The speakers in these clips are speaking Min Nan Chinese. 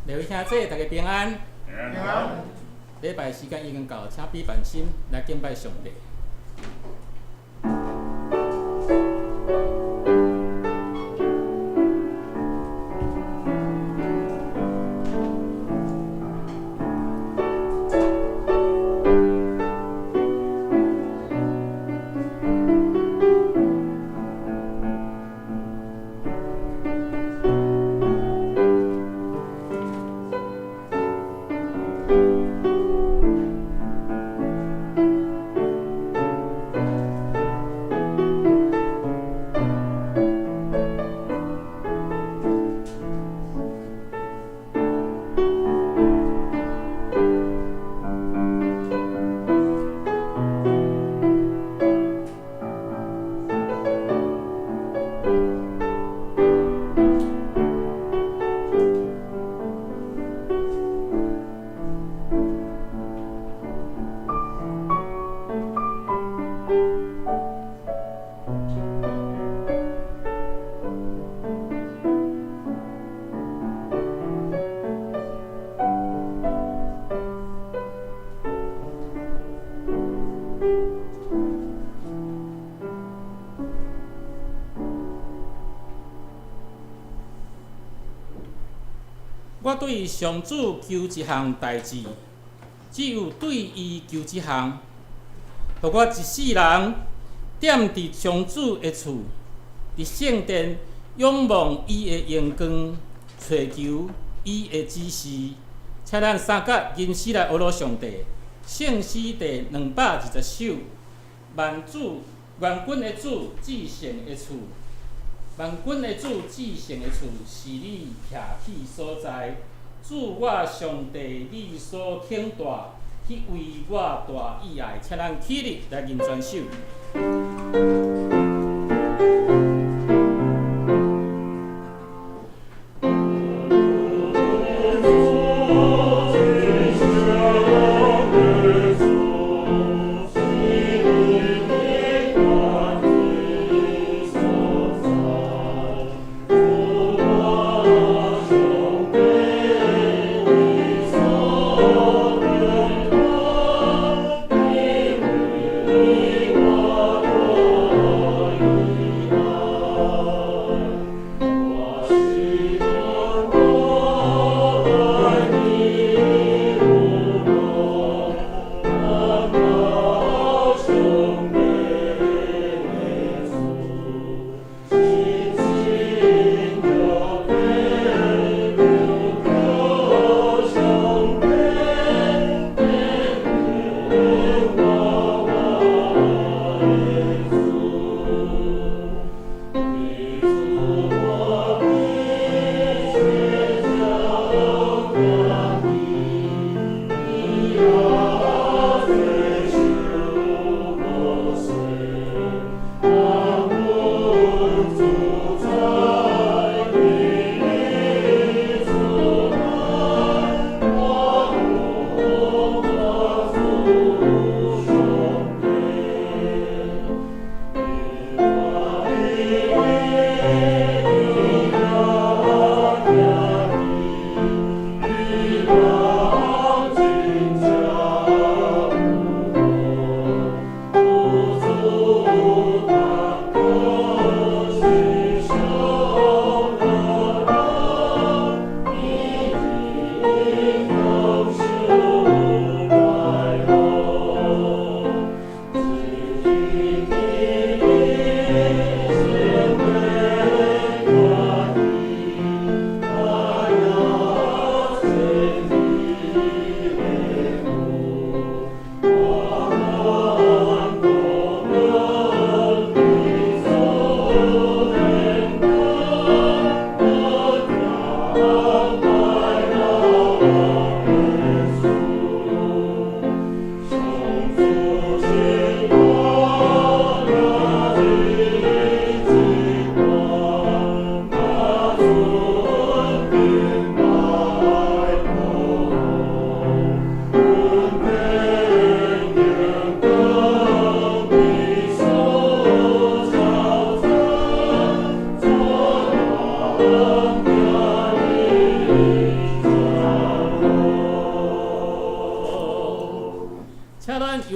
各位兄弟，大家平安。平安。禮拜時間已經到，請彼辦心來敬拜上帝。我對上主求一項代誌，只有對伊求一項，予我一世人踮佇上主的厝，佇聖殿仰望伊的榮光，揣求伊的指示。請咱三甲吟詩來呵咾上帝。聖詩第220首，萬主萬軍的主至聖的厝，萬軍的主至聖的厝是你徛起所在。主我上帝，你所傾大，彼位我大意愛，請咱起立來吟全首。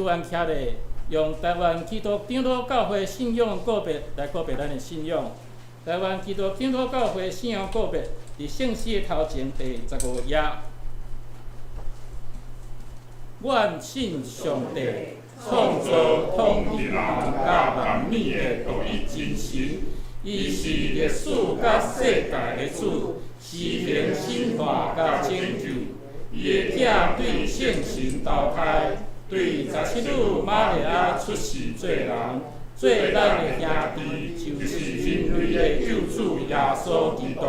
阮徛咧，用台灣基督長老教會信仰告白來告白咱的信仰。台灣基督長老教會信仰告白，佇聖詩的頭前第15頁。阮信上帝，創造統治人佮萬物的獨一真神，伊是歷史佮世界的主，施行審判佮拯救。伊的囝對聖神投胎，對十七女瑪利亞出世做人，做咱的兄弟，就是人類的救主耶穌基督。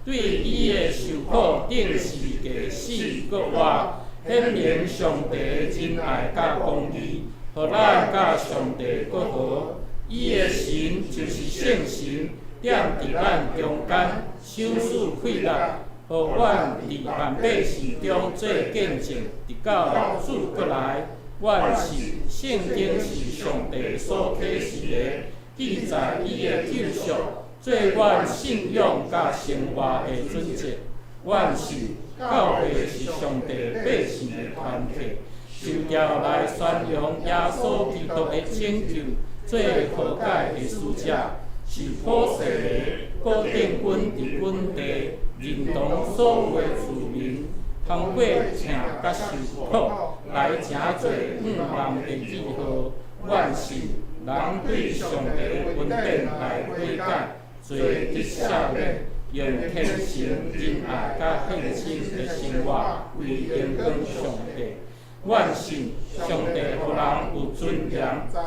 對伊的受苦，釘十字架，死閣活，顯明上帝的仁愛佮公義，予咱佮上帝閣和。伊的神就是聖神，踮佇咱中間，賞賜氣力，予阮佇萬百姓中做見證，直到主閣來。阮信聖經是上帝所啟示的，記載伊的救贖，做阮信仰佮生活的準則。阮信教會是上帝百姓的團體，受召來宣揚耶穌基督的拯救，做和解的使者，是普世的固定阮佇本地，認同所有的住民，通過疼佮受苦來成做向望的記號。阮信人對上帝的恩典來悔改，罪得赦免，用虔誠仁愛佮獻身的生活為榮光上帝。阮信上帝予人有尊嚴、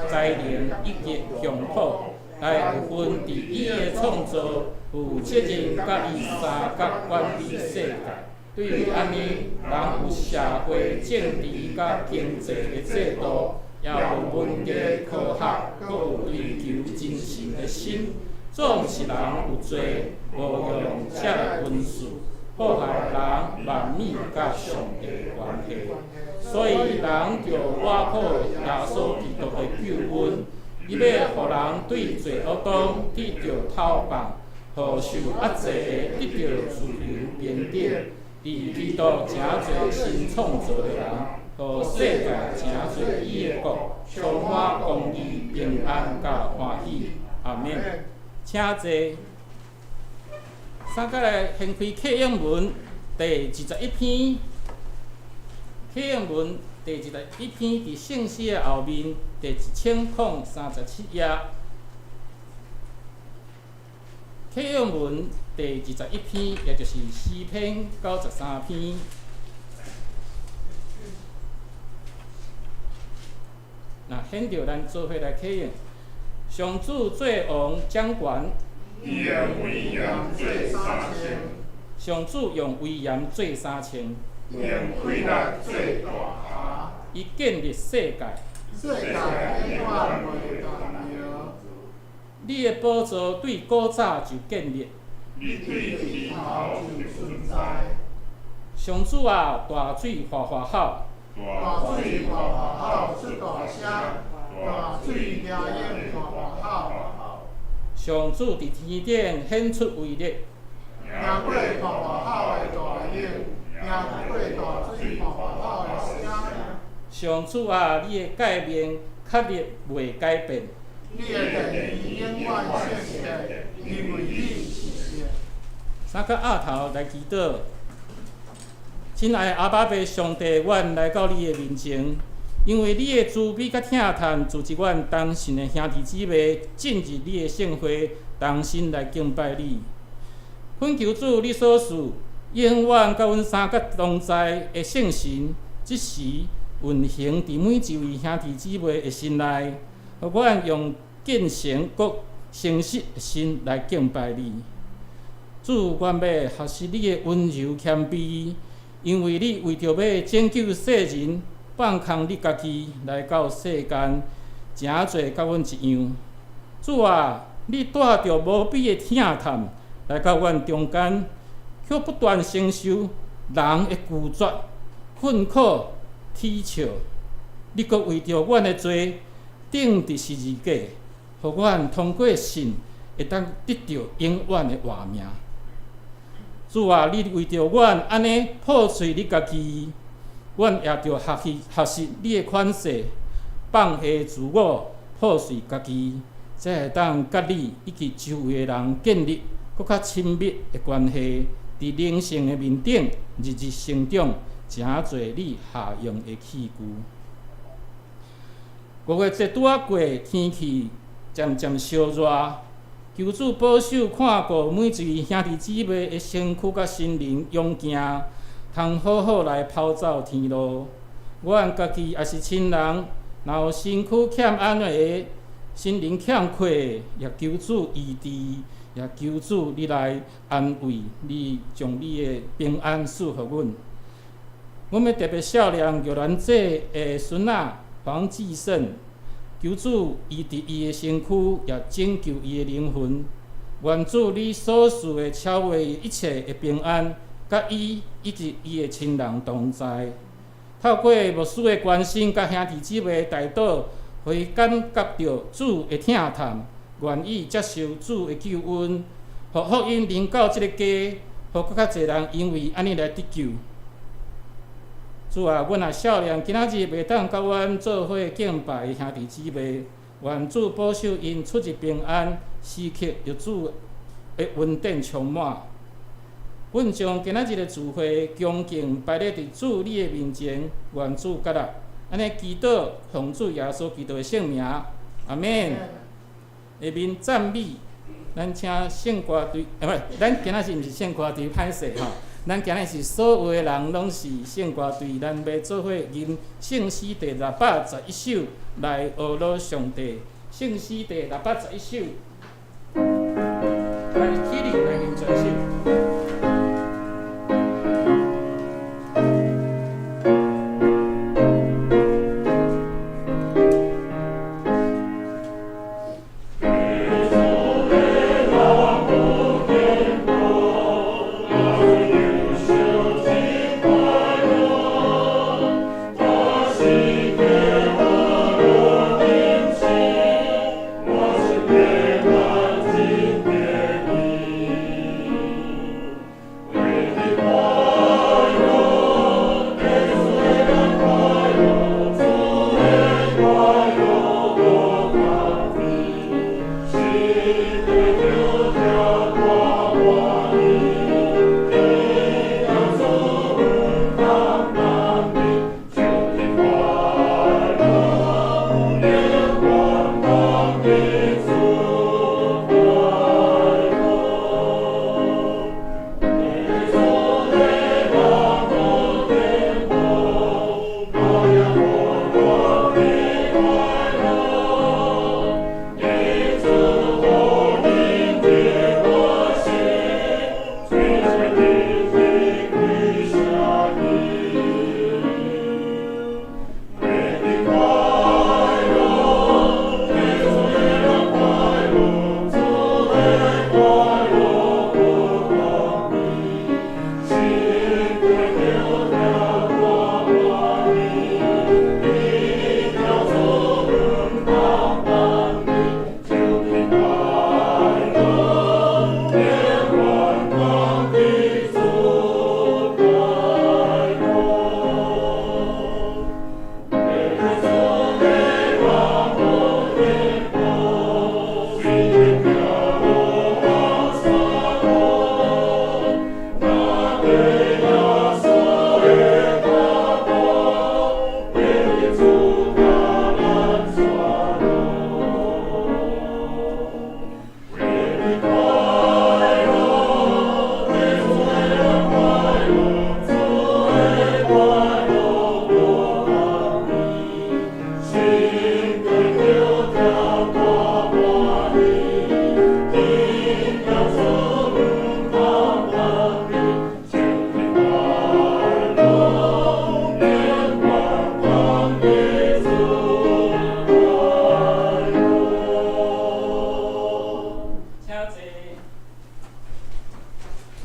才能以及鄉土，來有份佇伊的創造，負責任佮伊相佮管理世界。對按呢，人有社會、政治佮經濟的制度，也有文藝科學，閣有追求真神的心。總是人有罪，誤用這个恩賜，破壞人萬物佮上帝的關係。所以人著倚靠耶穌基督的救恩，伊欲予人對罪惡中得著釋放，予受壓制的得著自由平等。佇基督成做新創造的人，予世界成做伊的國，充滿公義、平安佮歡喜。阿們。請坐。三角來掀開啟應文第21篇，啟應文第21篇佇聖詩的後面第1037頁。啟應文第21篇，也就是詩篇93篇。若現著咱做伙來啟應，上主做王掌權。伊用威嚴做衫穿。上主用威嚴做衫穿。用氣力做大閤。伊建立世界。世界永遠袂動搖。你的寶座對古早就建立。你對天頭就存在。上主啊，大水嘩嘩吼。大水嘩嘩吼出大聲，大水掠湧嘩嘩吼。上主佇天頂顯出威力。贏過嘩嘩吼的大湧，贏過大水嘩嘩吼的聲。上主啊，你的誡命確立袂改變。你的言語永遠聖潔，因為你是聖。三角額頭來祈禱。親愛的阿爸父上帝，阮來到你的面前，因為你的慈悲佮疼嘆，組織阮同信的兄弟姊妹進入你的聖會，同心來敬拜你。懇求主，你所賜永遠佮阮三角同在的聖神，這時運行佇每一位兄弟姊妹的心內，予阮用虔誠閣誠實的心來敬拜你。主，阮欲學習你的溫柔謙卑，因為你為著欲拯救世人，放空你家己來到世間，成做佮阮一樣。主啊，你帶著無比的疼痛來到阮中間，卻不斷承受人的拒絕、困苦、恥笑。你閣為著阮的罪釘佇十字架，予阮通過信會當得著永遠的活命。主啊，你為著阮按呢破碎你家己，阮也著學習學習你的款式，放下自我，破碎家己，才會當佮你以及周圍的人建立閣較親密的關係，佇靈性的面頂日日成長，誠濟你合用的器具。五月節拄仔過，天氣漸漸燒熱，求主保守看顧每一位兄弟姊妹的身軀佮心靈勇健，通好好來跑走天路。阮家己抑是親人，若有身軀欠安的，心靈欠缺的，也求主醫治，也求主你來安慰，你將你的平安賜予阮。阮欲特別數念玉蘭姐的孫仔黃繼勝，求主醫治伊的身軀，也拯救伊的靈魂。願主你所賜的超越一切的平安，佮伊以及伊的親人同在。透過牧師的關心，佮兄弟姊妹的代禱，予伊感覺著主的疼痛，願意接受主的救恩，予福音臨到這个家，予閣較濟人因為按呢來得救。主啊，阮也數念今仔日袂當佮阮做伙敬拜的兄弟姊妹，願主保守𪜶出入平安，時刻予主的恩典充滿。阮將今仔日的聚會恭敬擺咧佇主你的面前，願主悅納。按呢祈禱，奉主耶穌基督的聖名，阿門。下面讚美，咱請聖歌隊，毋是，咱今仔日毋是聖歌隊，歹勢吼。咱今日是所有的人攏是聖歌隊，咱欲做伙吟聖詩第611首來呵咾上帝。聖詩第611首，來起立來吟全首。請坐。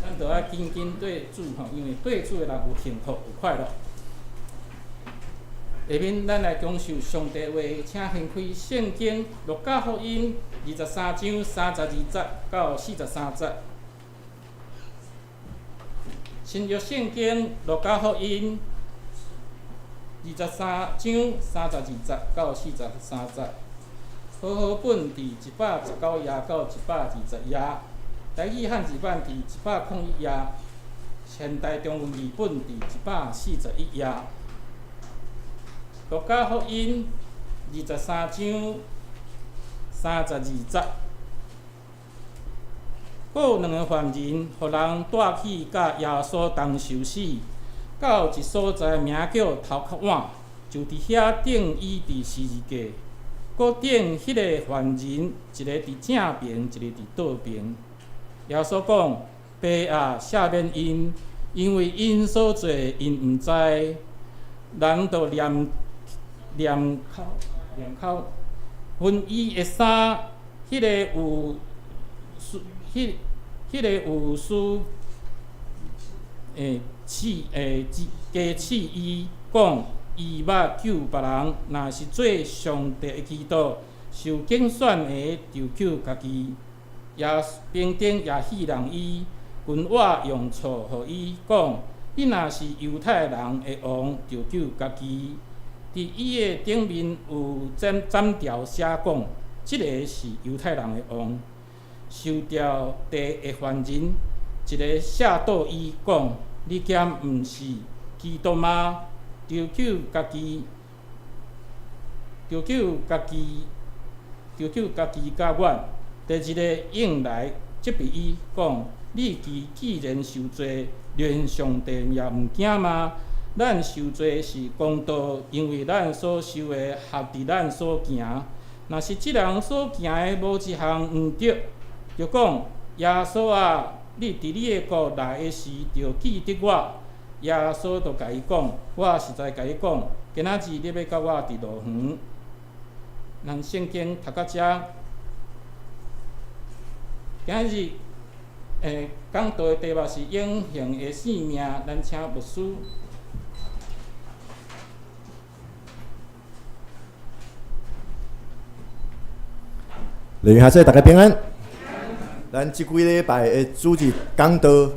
咱著愛緊緊對主吼，因為對主的人有幸福有快樂。下面咱來享受上帝話，請掀開聖經路加福音23章32節到43節。新約聖經路加福音23章32節到43節。和合本伫119頁到120頁，台語漢字版伫101頁，現代中文字本伫141頁。路加福音23章32節。閣有兩个犯人，予人帶去佮耶穌同受死，到一所在名叫頭殼碗，就佇遐釘伊佇十字架。閣釘彼个犯人，一个佇正爿，一个佇倒爿。耶穌講：爸啊，赦免𪜶，因為𪜶所做，𪜶毋知。人就念念口念口分伊的衫，彼个有事，試欸加試伊講，伊欲救別人，若是做上帝的基督，受揀選的就救家己。耶兵丁也戲弄伊，近碗用醋予伊，講：你若是猶太人的王，就救家己。佇伊的頂面有紙紙條寫講：這个是猶太人的王。受吊地的犯人，一个謝倒伊講：你敢毋是基督嗎？求救家己，求救家己，求救家己佮阮。第二个用來責備伊講：你既既然受罪，連上帝也毋驚嗎？咱受罪是公道，因為咱所受的合佇咱所行。若是這人所行的無一項毋對，就講耶穌啊，你佇你的國來的時，著記得我。耶穌就共伊講：我實在共你講，今仔日你欲佮我佇樂園。咱聖經讀到遮，今仔日講道的題目是永恆的生命，咱請牧師。麗雲下世，大家平安。咱這幾禮拜的主日講道、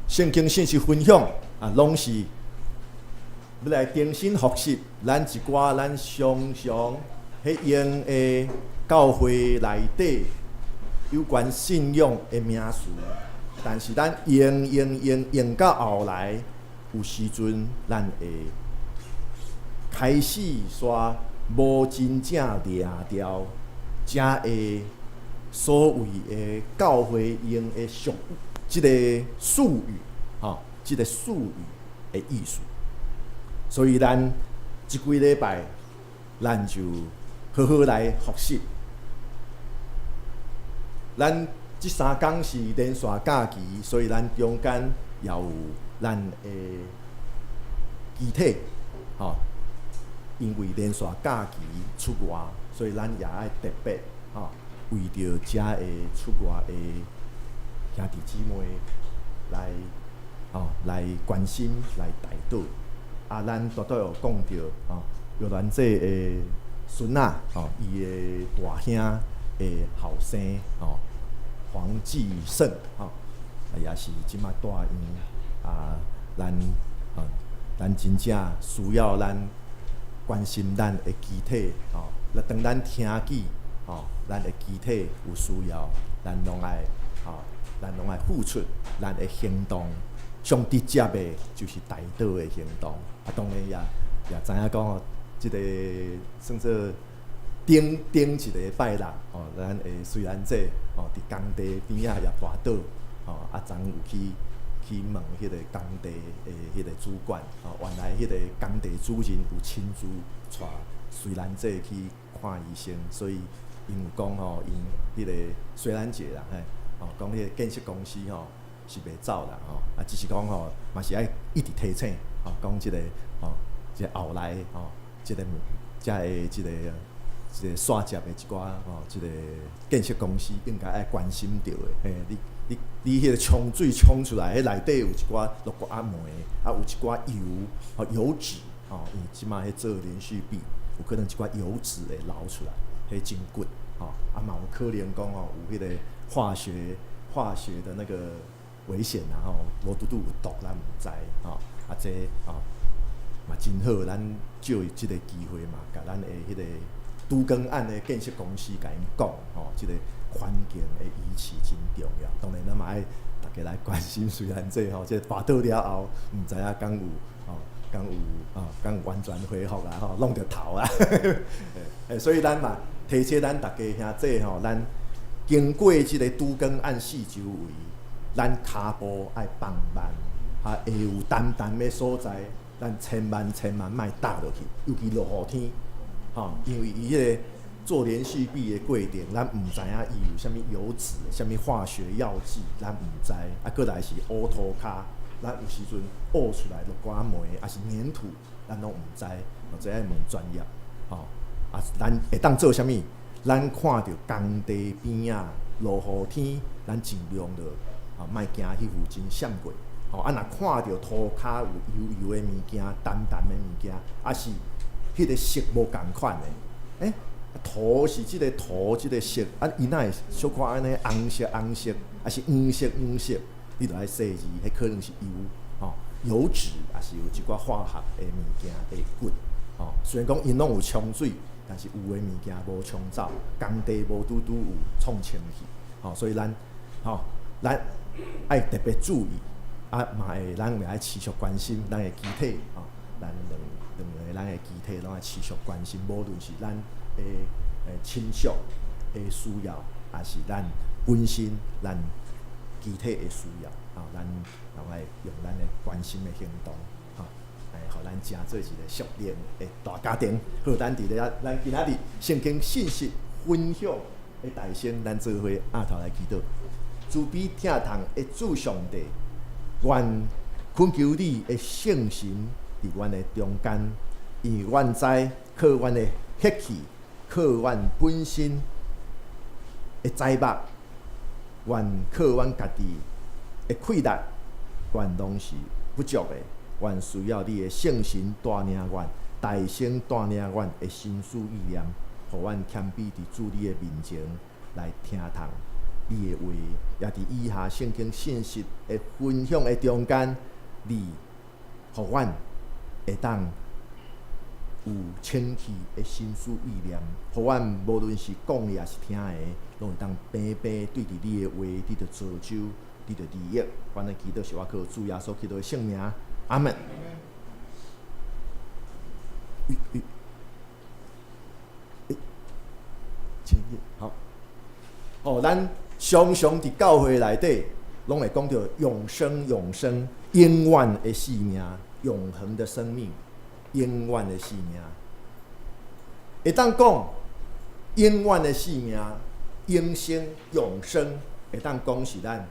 聖經信息分享啊，攏是欲來重新複習咱一寡咱常常彼用的教會內底有關信仰的名詞，但是咱用用用用到後來，有時陣咱會開始煞無真正掠著遮个所謂的教會用的俗這個術語，吼，這個術語的意思。所以咱這幾禮拜，咱就好好來複習。咱這3工是連續假期，所以咱中間也有咱的機體，吼，因為連續假期出外，所以咱也愛特別，吼，為著遮个出外的兄弟姊妹來，吼，來關心、來代禱。啊，咱拄拄有講著，吼，玉蘭姐的孫仔，吼，伊的大兄的後生，吼，黃繼勝，吼，也是這馬住院，啊，咱，吼，咱真正需要咱關心咱的機體，吼，若當咱聽見，吼，咱的機體有需要，咱攏愛，吼，咱攏愛付出咱的行動，上直接的，就是代禱的行動。啊，當然也也知影講吼，這个算做頂頂一个拜六，吼，咱的雖然這吼，佇工地邊仔也跋倒，吼，啊，昨有去去問彼个工地的彼個主管，吼，原來彼個工地主任有親自帶隨蘭姐去看醫生，所以𪜶有講吼，𪜶彼個隨蘭姐啦，嘿，吼，講彼個建設公司吼是袂走啦，吼，啊，只是講吼嘛是愛一直提醒，吼，講這個吼，這個後來吼，這個遮个這個這個線接的一寡吼，這個建設公司應該愛關心著的，嘿，你你你彼個沖水沖出來，彼內底有一寡落骨仔煤，啊，有一寡油，吼，油脂，吼，因為這馬彼做連續壁，有可能一寡油脂會流出來，彼真骨，吼，啊嘛有可能講吼，有彼個化學化學的那個危險啊，吼，無拄拄有毒，咱毋知，吼，啊這吼，嘛真好，咱借這个機會嘛，共咱的彼个都更案的建設公司共𪜶講吼，這个環境的維持真重要。當然，咱嘛愛逐家來關心，雖然這吼，這跋倒了後，毋知影敢有吼，敢有吼，敢有完全恢復啊吼，弄著頭啊。所以咱嘛提醒咱逐家兄弟吼，咱經過這个都更案四周圍，咱跤步愛放慢，啊，會有澹澹的所在，咱千萬千萬莫踏落去，尤其落雨天，吼，因為伊彼个做連續壁的過程，咱毋知影伊有啥物油脂、啥物化學藥劑，咱毋知。啊，閣來是烏塗跤，咱有時陣挖出來落寡煤，抑是黏土，咱攏毋知，哦，這愛問專業，吼。啊，咱會當做啥物？咱看著工地邊仔落雨天，咱盡量就啊莫行彼附近閃過。吼，啊，若看著塗跤有油油的物件、澹澹的物件，抑是彼个色無仝款的，欸，塗是這个塗這個色，啊，伊哪會小可按呢紅色紅色，抑是黃色黃色？你著愛細膩，彼可能是油，吼，油脂，抑是有一寡化學的物件會骨，吼。雖然講𪜶攏有沖水，但是有的物件無沖走，工地無拄拄有創清氣，吼，所以咱，吼，咱愛特別注意，啊，嘛會咱會愛持續關心咱的機體，吼，咱兩兩个咱的機體攏愛持續關心，無論是咱的親屬的需要，抑是咱本身咱機體的需要，啊，咱攏愛用咱的關心的行動，吼，來予咱成做一个屬靈的大家庭。好，咱佇咧遐，咱今仔日聖經信息分享的大先，咱做伙阿頭來祈禱。慈悲疼痛的主上帝，願懇求你的聖神佇阮的中間，因為阮知靠阮的血氣，靠阮本身的才目，願靠阮家己的氣力，阮攏是不足的。阮需要你的聖神帶領阮，大聲帶領阮的心思意念，予阮謙卑佇主你的面前來聽從你的話，也佇以下聖經信息的分享的中間，你予阮會當有清氣的心思意念，予阮無論是講的抑是聽的，攏會當平平對佇你的話得著造就，得著利益。阮的祈禱是倚靠主耶穌基督的聖名，阿門。欸，前頁好。哦，咱常常佇教會內底，攏會講著永生、永生、永遠的生命、永恆的生命、永遠的生命。會當講永遠的生命、永生、永生，會當講是咱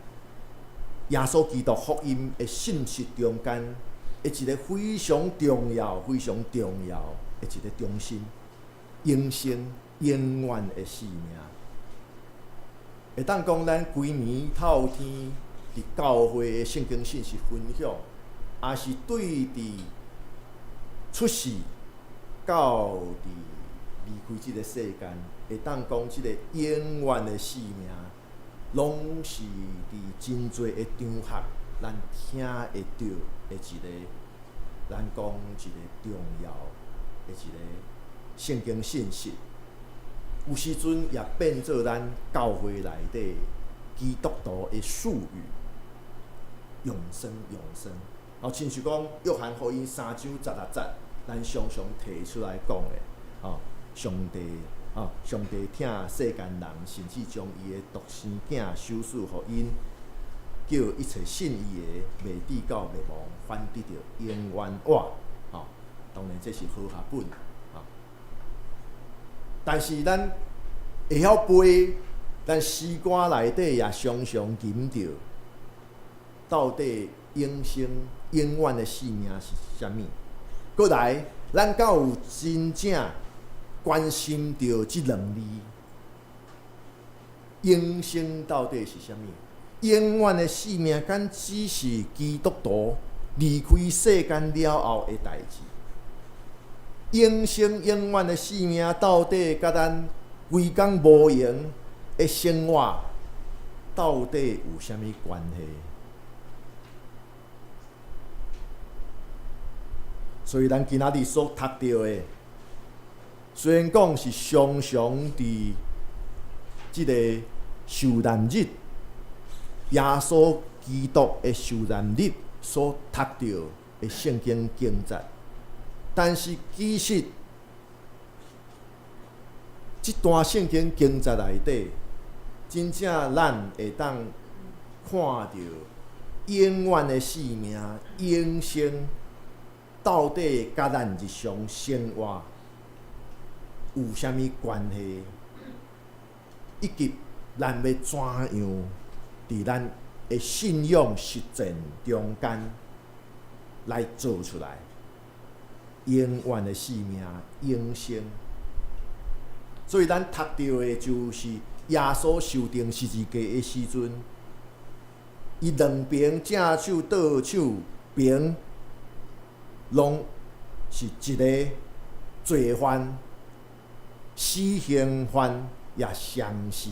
耶穌基督福音的信息中間的一个非常重要、非常重要的一个中心。永生、永遠的生命。會當講咱規暝透天佇教會的聖經信息分享，抑是對佇出世到佇離開這个世間，會當講這個永遠的生命，攏是佇真濟的場合，咱聽會著的一个，咱講一个重要的一个聖經信息。有時陣也變做咱教會內底基督徒的術語，永生，永生。哦，親像講約翰福音3章16節，咱常常提出來講的，哦，上帝，哦，上帝疼世間人，甚至將伊的獨生囝賞賜予𪜶，叫一切信伊的，袂致到滅亡，反得著永遠活。哦，當然這是和合本。但是咱會曉背，咱詩歌內底也常常吟著，到底永生、永遠的生命是啥物？閣來，咱敢有真正關心著這兩字？永生到底是啥物？永遠的生命，敢只是基督徒離開世間了後的代誌？永生、永遠的生命，到底佮咱規工無閒的生活，到底有啥物關係？所以咱今仔日所讀著的，雖然講是常常佇這个受難日，耶穌基督的受難日所讀著的聖經經節，但是其實這段聖經經節內底，真正咱會當看著永遠的生命、永生，到底佮咱日常生活有啥物關係，以及咱欲怎樣佇咱的信仰實踐中間來做出來，永遠的生命、永生。所以咱讀著的就是耶穌受釘十字架的時陣，伊兩爿正手、倒手爿，攏是一个罪犯、死刑犯，也同時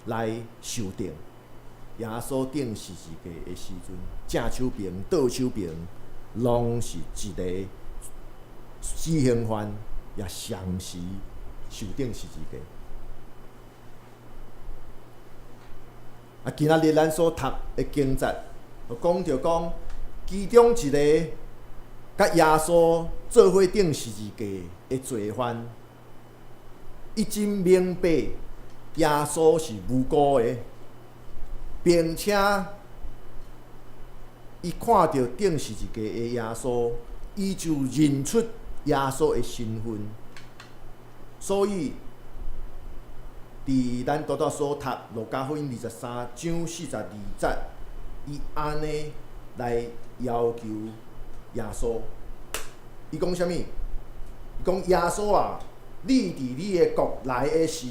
來受釘。耶穌釘十字架的時陣，正手爿、倒手爿，攏是一个死刑犯，也同時受釘十字架。啊，今仔日咱所讀的經節，講著講，其中一个佮耶穌做伙釘十字架的罪犯，伊真明白耶穌是無辜的，並且伊看著釘十字架的耶穌，伊就認出耶穌的身份，所以佇咱拄才所讀路加福音23章42節，伊按呢來要求耶穌，伊講啥物？伊講耶穌啊，你佇你的國來的時，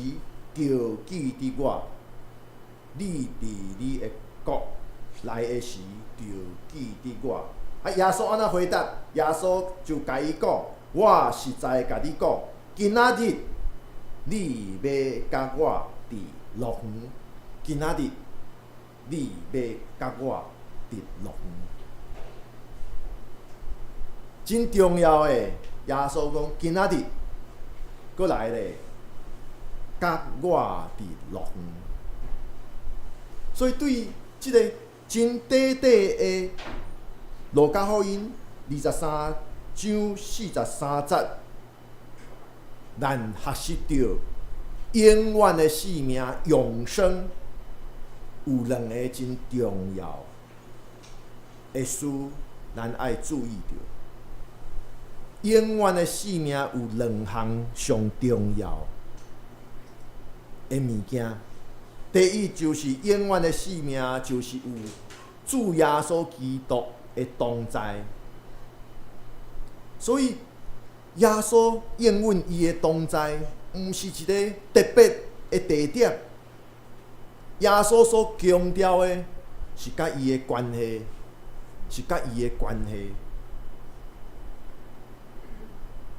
著記得我。你佇你的國來的時，著記得我。啊，耶穌按怎回答？耶穌就共伊講：我實在共你講，今仔日你欲佮我佇樂園。今仔日你欲佮我佇樂園。真重要的，耶穌講：今仔日閣來咧，佮我佇樂園。所以對這个真短短的路加福音23章43節，咱學習著永遠的生命永生有兩个真重要的事，咱愛注意著。永遠的生命有兩項上重要的物件。第一就是永遠的生命，就是有主耶穌基督的同在。所以耶穌應允伊的同在，毋是一个特別的地點。耶穌所強調的是佮伊的關係，是佮伊的關係。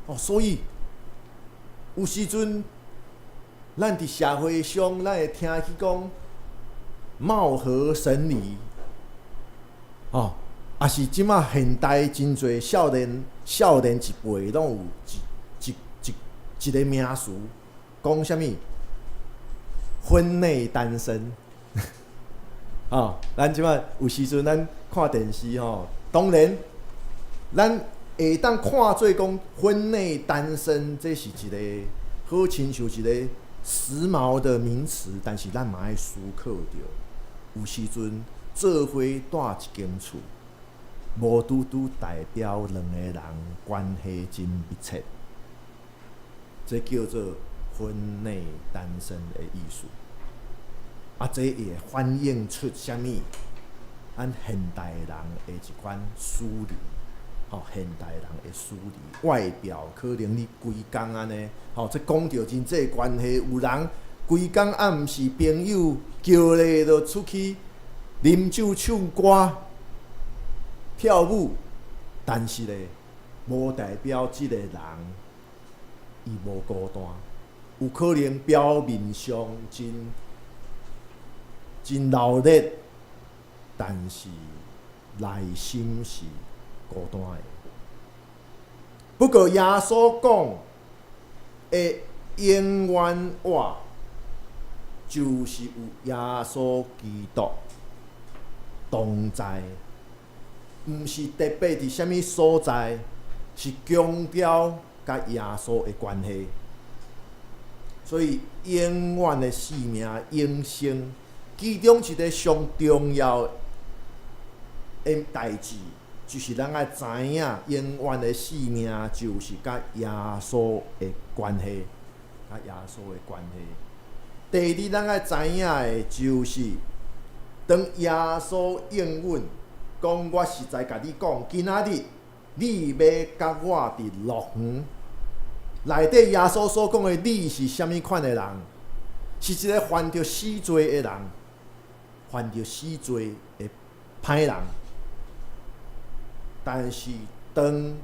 哦，所以有時陣，咱佇社會上，咱會聽去講貌合神離，哦，抑是這馬現代真濟少年少年一輩攏有一一一一个名詞，講啥物？婚內單身。哦，咱這馬有時陣咱看電視吼，當然咱會當看做講婚內單身，這是一個好親像一个時髦的名詞，但是咱嘛愛思考著，有時陣做伙蹛一間厝，無拄拄代表兩个人關係真密切，這叫做婚內單身的意思。啊，這會反映出啥物？咱現代人的一款思慮，吼，現代人的思慮，外表可能你規工按呢，吼，這講著人際關係，有人規工啊，毋是朋友叫咧，就出去啉酒、唱歌、跳舞，但是咧，無代表這个人伊無孤單，有可能表面上真真鬧熱，但是內心是孤單的。不過耶穌講的永遠活，就是有耶穌基督同在，毋是特別佇啥物所在，是強調佮耶穌的關係。所以永遠的生命、永生，其中一个上重要的代誌，就是咱愛知影，永遠的生命就是佮耶穌的關係，佮耶穌的關係。第二，咱愛知影的就是，當耶穌應允講，我實在共你講，今仔日你欲佮我佇樂園內底。耶穌所講的你是啥物款的人？是一个犯著死罪的人，犯著死罪的歹人。但是當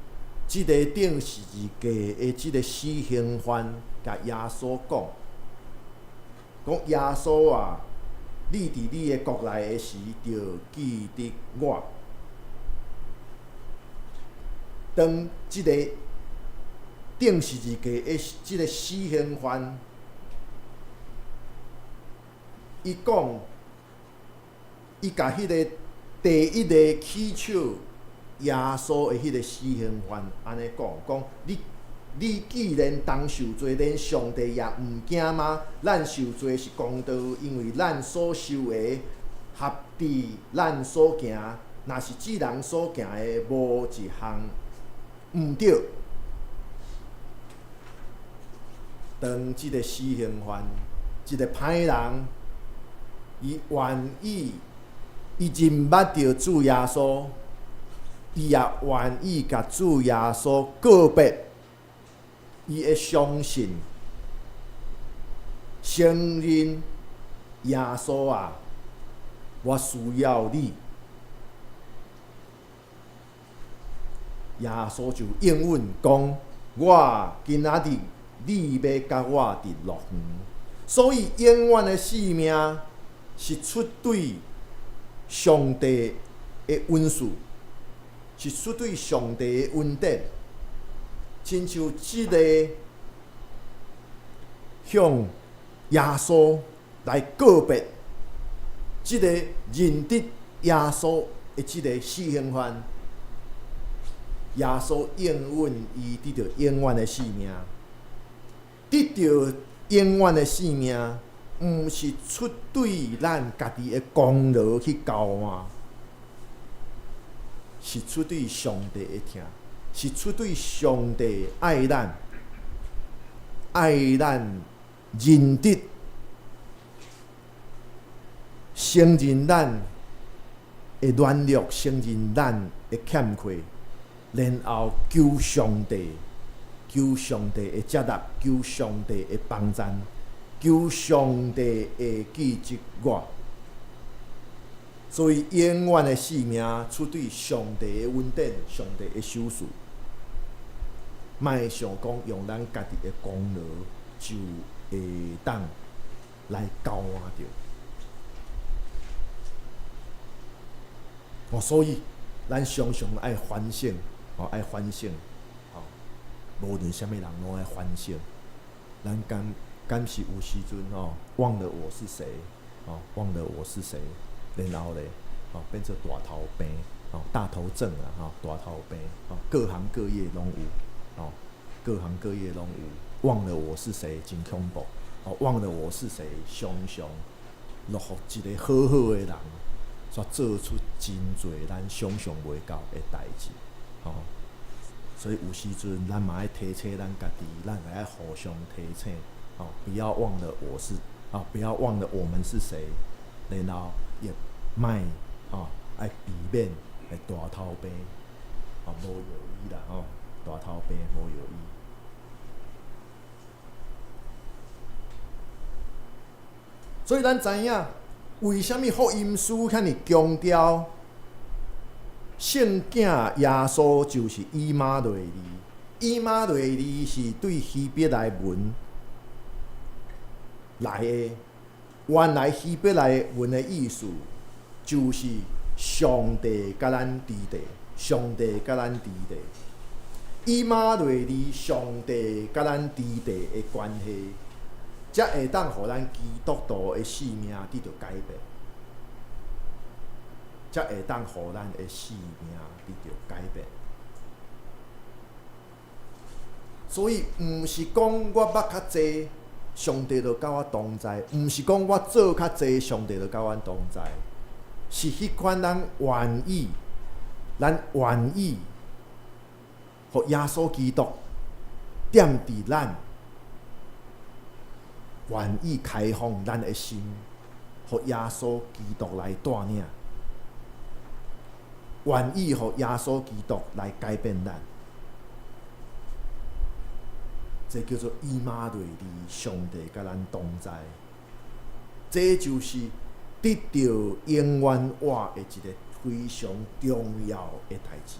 這个釘十字架的這个死刑犯，共耶穌講，講耶穌啊，你佇你的國內的時，著記得我。當這个釘十字架的這个死刑犯，伊講，伊共彼个第一个起手耶穌的彼个死刑犯按呢講，講你既然同受罪，連上帝也毋驚嗎？咱受罪是公道，因為咱所受的合佇咱所行，若是世人所行的，無一項毋對。當這个死刑犯，這个歹人，伊願意，伊認捌著主耶穌，伊也願意共主耶穌告別，伊會相信、承認耶穌啊，我需要你。耶穌就應允講：我今仔日你欲佮我佇樂園。所以永遠的生命是出對上帝的恩賜，是出對上帝的恩典。親像這个向耶穌來告別，這个認得耶穌的這个死刑犯，耶穌應允伊得著永遠的生命，得著永遠的生命，毋是出對咱家己的功勞去交換，是出對上帝的疼，是出對上帝愛咱，愛咱認得、承認咱的軟弱，承認咱的欠缺，然後求上帝，求上帝的接納，求上帝的幫贊，求上帝會記得我。所以永遠的生命出對上帝的恩典，上帝的賞賜，莫想講用咱家己的功勞就會當來交換著。哦，所以咱常常愛反省，哦，愛反省，哦，無論啥物人攏愛反省。咱敢敢是有時陣吼，忘了我是誰，哦，忘了我是誰，然後咧，哦，變做大頭病，哦，大頭症啊，吼，大頭病，哦，各行各業攏有，哦，各行各業攏有。忘了我是誰，真恐怖，哦，忘了我是誰，常常落予一個好好的人，煞做出真濟咱想像袂到的代誌，吼。所以有時陣咱嘛愛提醒咱家己，咱也愛互相提醒，哦，不要忘了我是，哦，不要忘了我們是誰，然後也莫，哦，愛避免會大頭病，哦，無藥醫啦，吼，大頭病無藥醫。所以咱知影，為啥物福音書遐爾強調聖囝耶穌就是以馬內利？以馬內利是對希伯來文來的，原來希伯來文的意思就是上帝佮咱佇咧，上帝佮咱佇咧。以馬內利上帝佮咱之地的關係，才會當予咱基督徒的生命得著改變，才會當予咱的生命得著改變。所以，毋是講我捌較濟，上帝就佮我同在；毋是講我做較濟，上帝就佮阮同在。是彼款咱願意，咱願意，予耶穌基督踮佇咱，願意開放咱的心，予耶穌基督來帶領，願意予耶穌基督來改變咱。這叫做以馬內利，上帝佮咱同在。這就是得著永遠活的一個非常重要的代誌。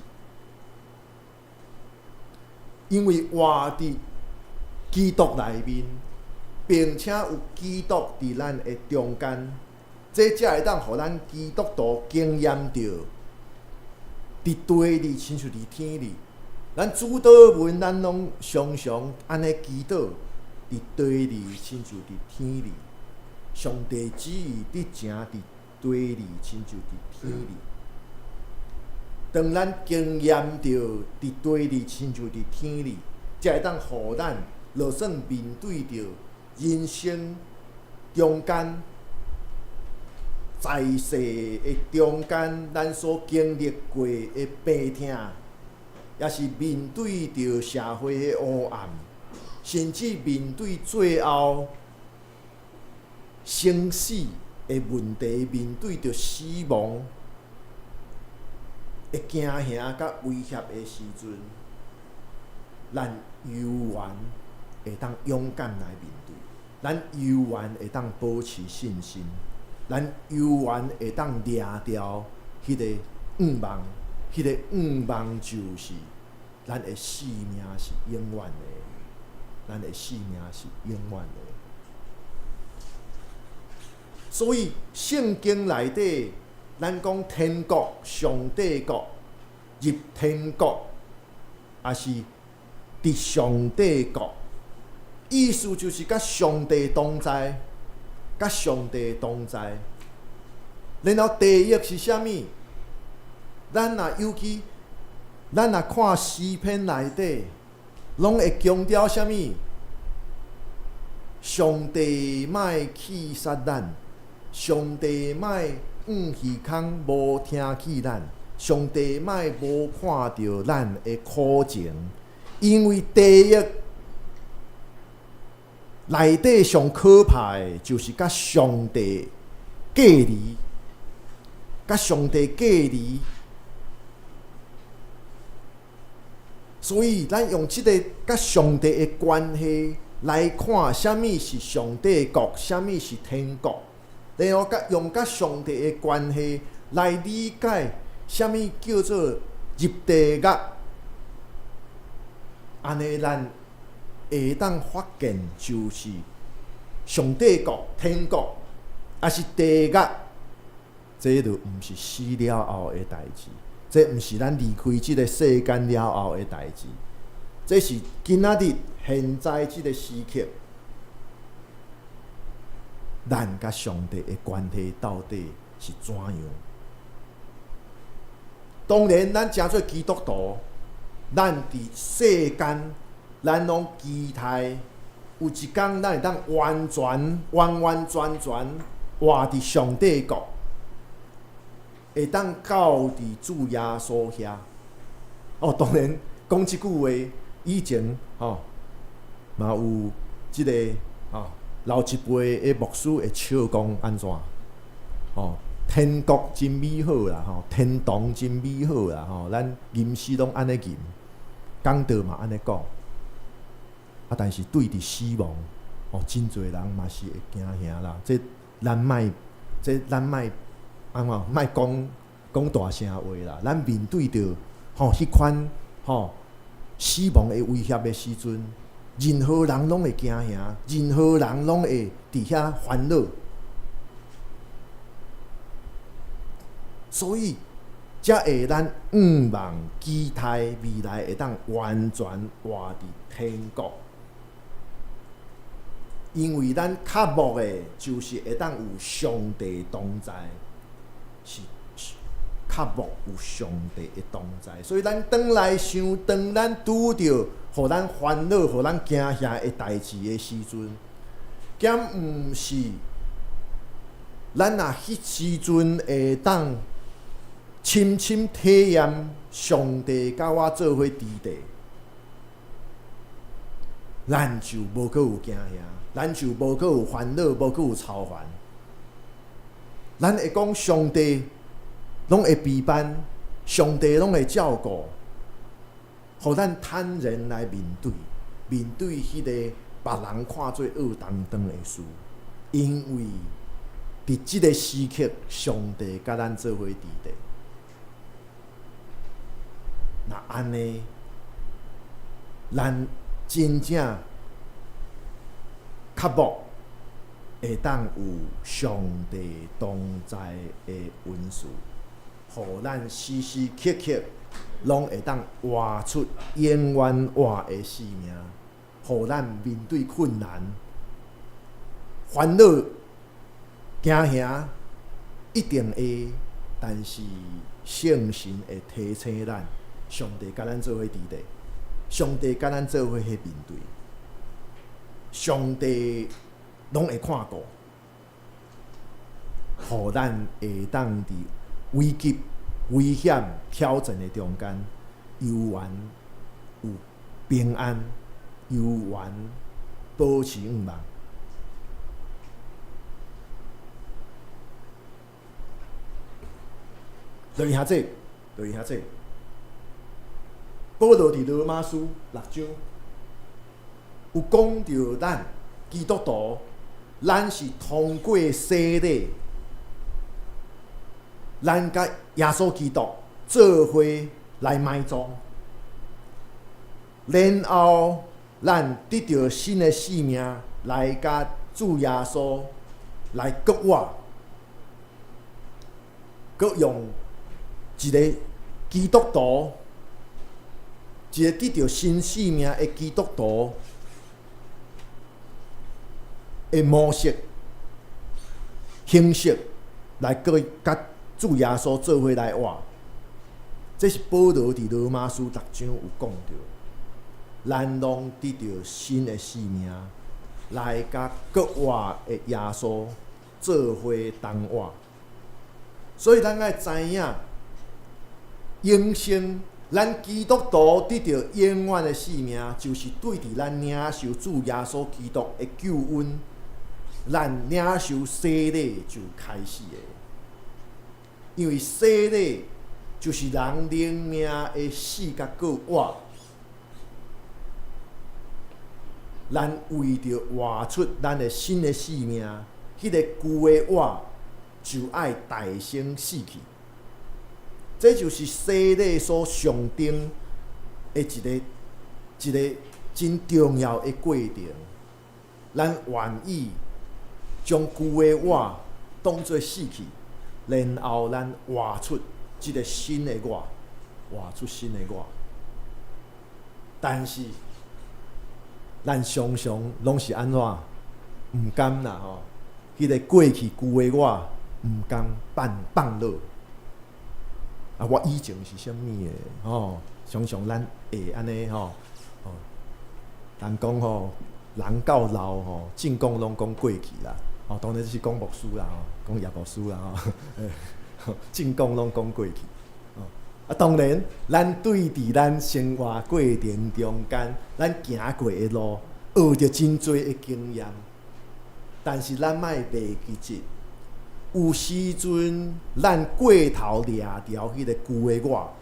因為活佇基督內面，並且有基督佇咱的中間，這才會當予咱基督徒經驗著，佇地裡親像佇天裡。咱主禱文，咱攏常常按呢祈禱，佇地裡親像佇天裡。上帝旨意得成佇地裡，親像佇天裡。當咱經驗著佇地裡親像佇天裡，才會當予咱就算面對著人生中間，在世的中間，咱所經歷過的病痛，抑是面對著社會的黑暗，甚至面對最後生死的問題，面對著死亡的驚嚇佮威脅的時陣，咱猶原會當勇敢來面對，咱猶原會當保持信心，咱猶原會當掠牢彼個向望，彼個向望就是咱的生命是永遠的，咱的生命是永遠的。所以聖經內底，咱講天國、上帝國、入天國，抑是佇上帝國，意思就是佮上帝同在，佮上帝同在。然後地獄是啥物？咱若尤其，咱若看詩篇內底，攏會強調啥物？上帝莫棄殺咱，上帝莫掩耳孔無聽去咱，上帝莫無看著咱的苦情，因為地獄內底上可怕的，就是佮上帝隔離，佮上帝隔離。所以，咱用這个佮上帝的關係來看，啥物是上帝國，啥物是天國。然後，佮用佮上帝的關係來理解，啥物叫做入地獄。按呢，咱會當發現，就是上帝國、天國，抑是地獄，這就毋是死了後的代誌，這毋是咱離開這个世間了後的代誌，這是今仔日現在這个時刻，咱佮上帝的關係到底是怎樣？當然，咱成做基督徒，咱佇世間，咱攏期待有一工，咱會當完全、完完全全活佇上帝國，會當到佇主耶穌遐。哦，當然講這句話以前吼，嘛有這个吼老一輩的牧師會笑講按怎？吼，天國真美好啦，吼，天堂真美好啦，吼，咱吟詩攏按呢吟，講道嘛按呢講。啊，但是對佇死亡，哦，真濟人嘛是會驚嚇啦。這咱莫按怎莫講講大聲話啦。咱面對著吼彼款吼死亡的威脅的時陣，任何人攏會驚嚇，任何人攏會佇遐煩惱。所以，才會咱向望期待未來會當完全活佇天國。因為咱渴慕的，就是會當有上帝同在，是渴慕有上帝的同在。所以咱轉來想，當咱拄著予咱煩惱、予咱驚嚇的代誌的時陣，敢毋是咱若彼時陣會當深深體驗上帝佮我做伙佇地，咱就無閣有驚嚇，咱就無閣有煩惱，無閣有操煩。咱會講上帝攏會備辦，上帝攏會照顧，予咱坦然來面對，面對彼個別人看做僫當當的事，因為佇這个時刻，上帝佮咱做伙佇地。若按呢，咱真正渴慕會當有上帝同在的恩賜，予咱時時刻刻攏會當活出永遠活的生命，予咱面對困難、煩惱、驚嚇，一定會，但是聖神會提醒咱，上帝佮咱做伙佇地，上帝佮咱做伙去面對，上帝攏會看顧，予咱會當佇危急、危險、挑戰的中間，猶原有平安，猶原保持向望。就是遐濟，就是遐濟。保羅佇羅馬書六章有講著咱基督徒，咱是通過洗禮，咱佮耶穌基督做伙來埋葬，然後咱得著新的生命，來佮主耶穌來閣活，閣用一個基督徒，一個得著新生命的基督徒的模式、形式，來閣佮主耶穌做伙來活。這是保羅佇羅馬書六章有講著，咱攏得著新的生命，來佮閣活的耶穌做伙同活。所以咱愛知影，永生，咱基督徒得著永遠的生命，就是對佇咱領受主耶穌基督的救恩，咱領受洗禮就開始的。因為洗禮就是人靈命的死佮閣活，咱為著活出咱的新的生命，彼個舊的我就愛代先死去。這就是洗禮所象徵的一個一個真重要的過程。咱願意將舊的我當做死去，然後咱活出這個新的我，活出新的我。但是，咱常常攏是按怎？毋甘啦吼！彼個過去舊的我，毋甘放放落。啊，我以前是啥物的吼？常常咱會按呢吼，吼，人講吼，人到老吼，正講攏講過去啦。吼，當然這是講牧師啦，吼，講葉牧師啦，吼，正講攏講過去。啊，當然，咱對佇咱生活過程中間，咱行過的路，學著真濟的經驗。但是咱莫袂記得，有時陣咱過頭掠著彼個舊的我，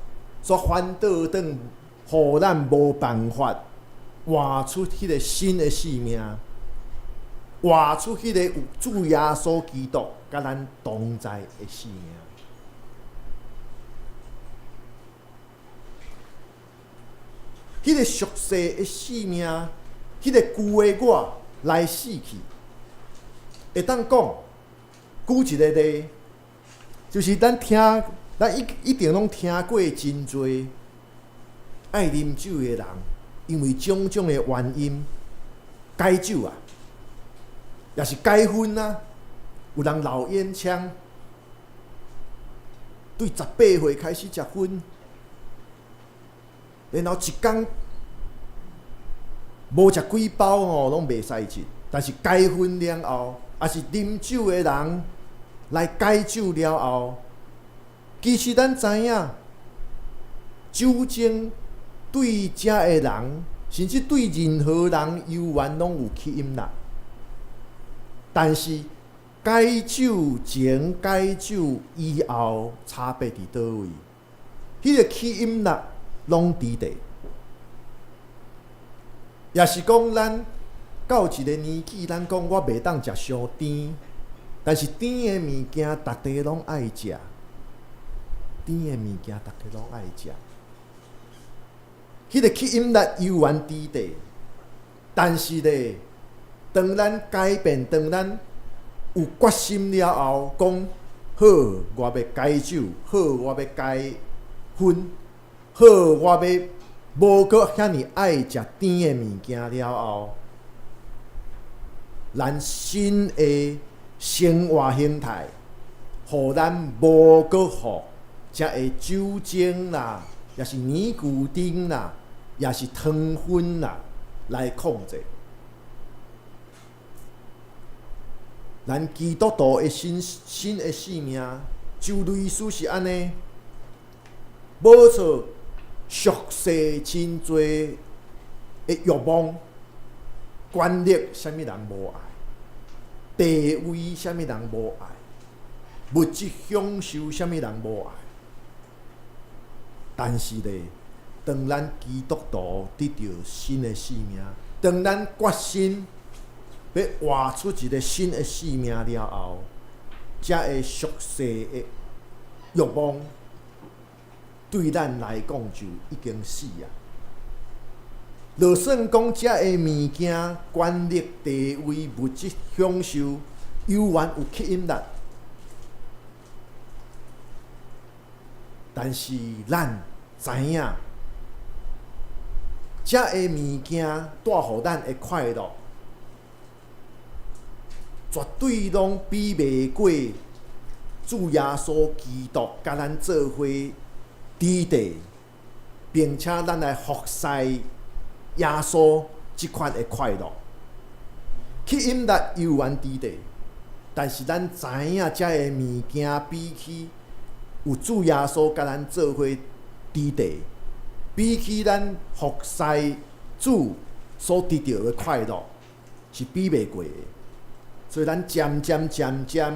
煞反倒轉，予咱無辦法活出彼個新的生命，活出彼個有主耶穌基督佮咱同在的生命。彼個俗世的生命，彼個舊的我來死去，會當講，舉一個例，就是咱聽咱一定攏聽過真濟愛啉酒的人，因為種種的原因戒酒啊，抑是戒薰啊。有人老煙槍，對18歲開始食薰，然後一工無食幾包吼，攏袂使食。但是戒薰了後，抑是啉酒的人來戒酒了後，其實咱知影，酒精對遮的人，甚至對任何人，猶原攏有吸引力。但是戒酒前、戒酒以後，差別佇佗位？彼個吸引力攏佇佇，抑是講咱到一個年紀，咱講我袂當食傷甜，但是甜的物件，逐家攏愛食。甜的物件，逐家攏愛食。彼個吸引力猶原佇佇，但是咧，當咱改變，當咱有決心了後，講好，我欲戒酒；好，我欲戒薰；好，我欲無閣遐爾愛食甜的物件了後，咱新的生活形態，予咱無閣予遮的酒精啦，抑是尼古丁啦，抑是糖分啦，來控制。咱基督徒的新新的生命，就類似是按呢，無錯，俗世真濟的欲望、權力，啥物人無愛？地位，啥物人無愛？物質享受，啥物人無愛？但是咧，當咱基督徒得著新的生命，當咱決心欲活出一個新的生命了後，遮的俗世的欲望，對咱來講就已經死啊！就算講遮的物件、權力、地位、物質享受，猶原有吸引力，但是咱知影，遮的物件帶予咱的快樂，絕對攏比袂過主耶穌基督佮咱做伙佇地，並且咱來服侍耶穌這款的快樂。吸引力猶原佇地，但是咱知影遮的物件比起有主耶穌佮咱做伙佇地，比起咱服侍主所得著的快樂，是比袂過的。所以咱漸漸漸漸，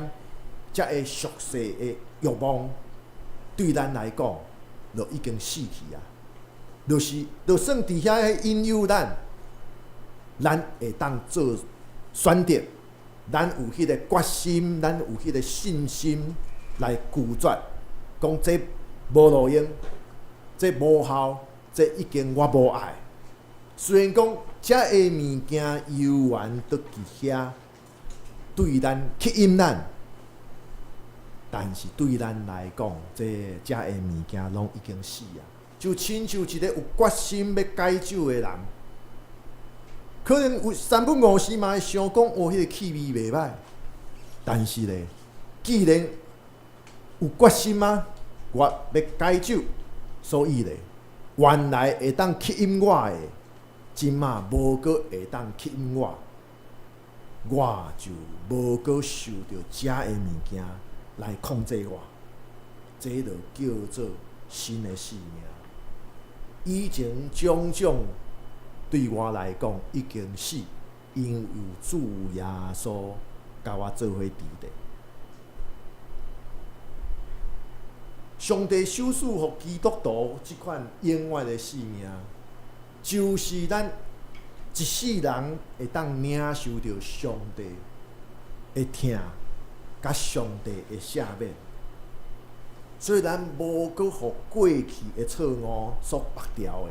遮的俗世的欲望，對咱來講，就已經死去啊！就是就算佇遐引誘咱，咱會當做選擇，咱有彼個決心，咱有彼個信心來拒絕，講這無路用，這無效，這已經我無愛。雖然講遮的物件猶原佇遐對咱吸引咱，但是對咱來講，這遮的物件攏已經死啊！就親像一個有決心欲戒酒的人，可能有三不五時嘛會想講，哦，彼個氣味袂䆀。但是咧，既然有決心啊，我欲戒酒，所以咧，原來會當吸引我的，這馬無閣會當吸引我，我就無閣受著遮的物件來控制我，這就叫做新的生命。以前種種對我來講已經死，因為有主耶穌佮我做伙佇咧。上帝賞賜予基督徒這款永遠的生命，就是咱一世人會當領受著上帝的疼，佮上帝的赦免。所以咱無閣予過去的錯誤所縛牢的。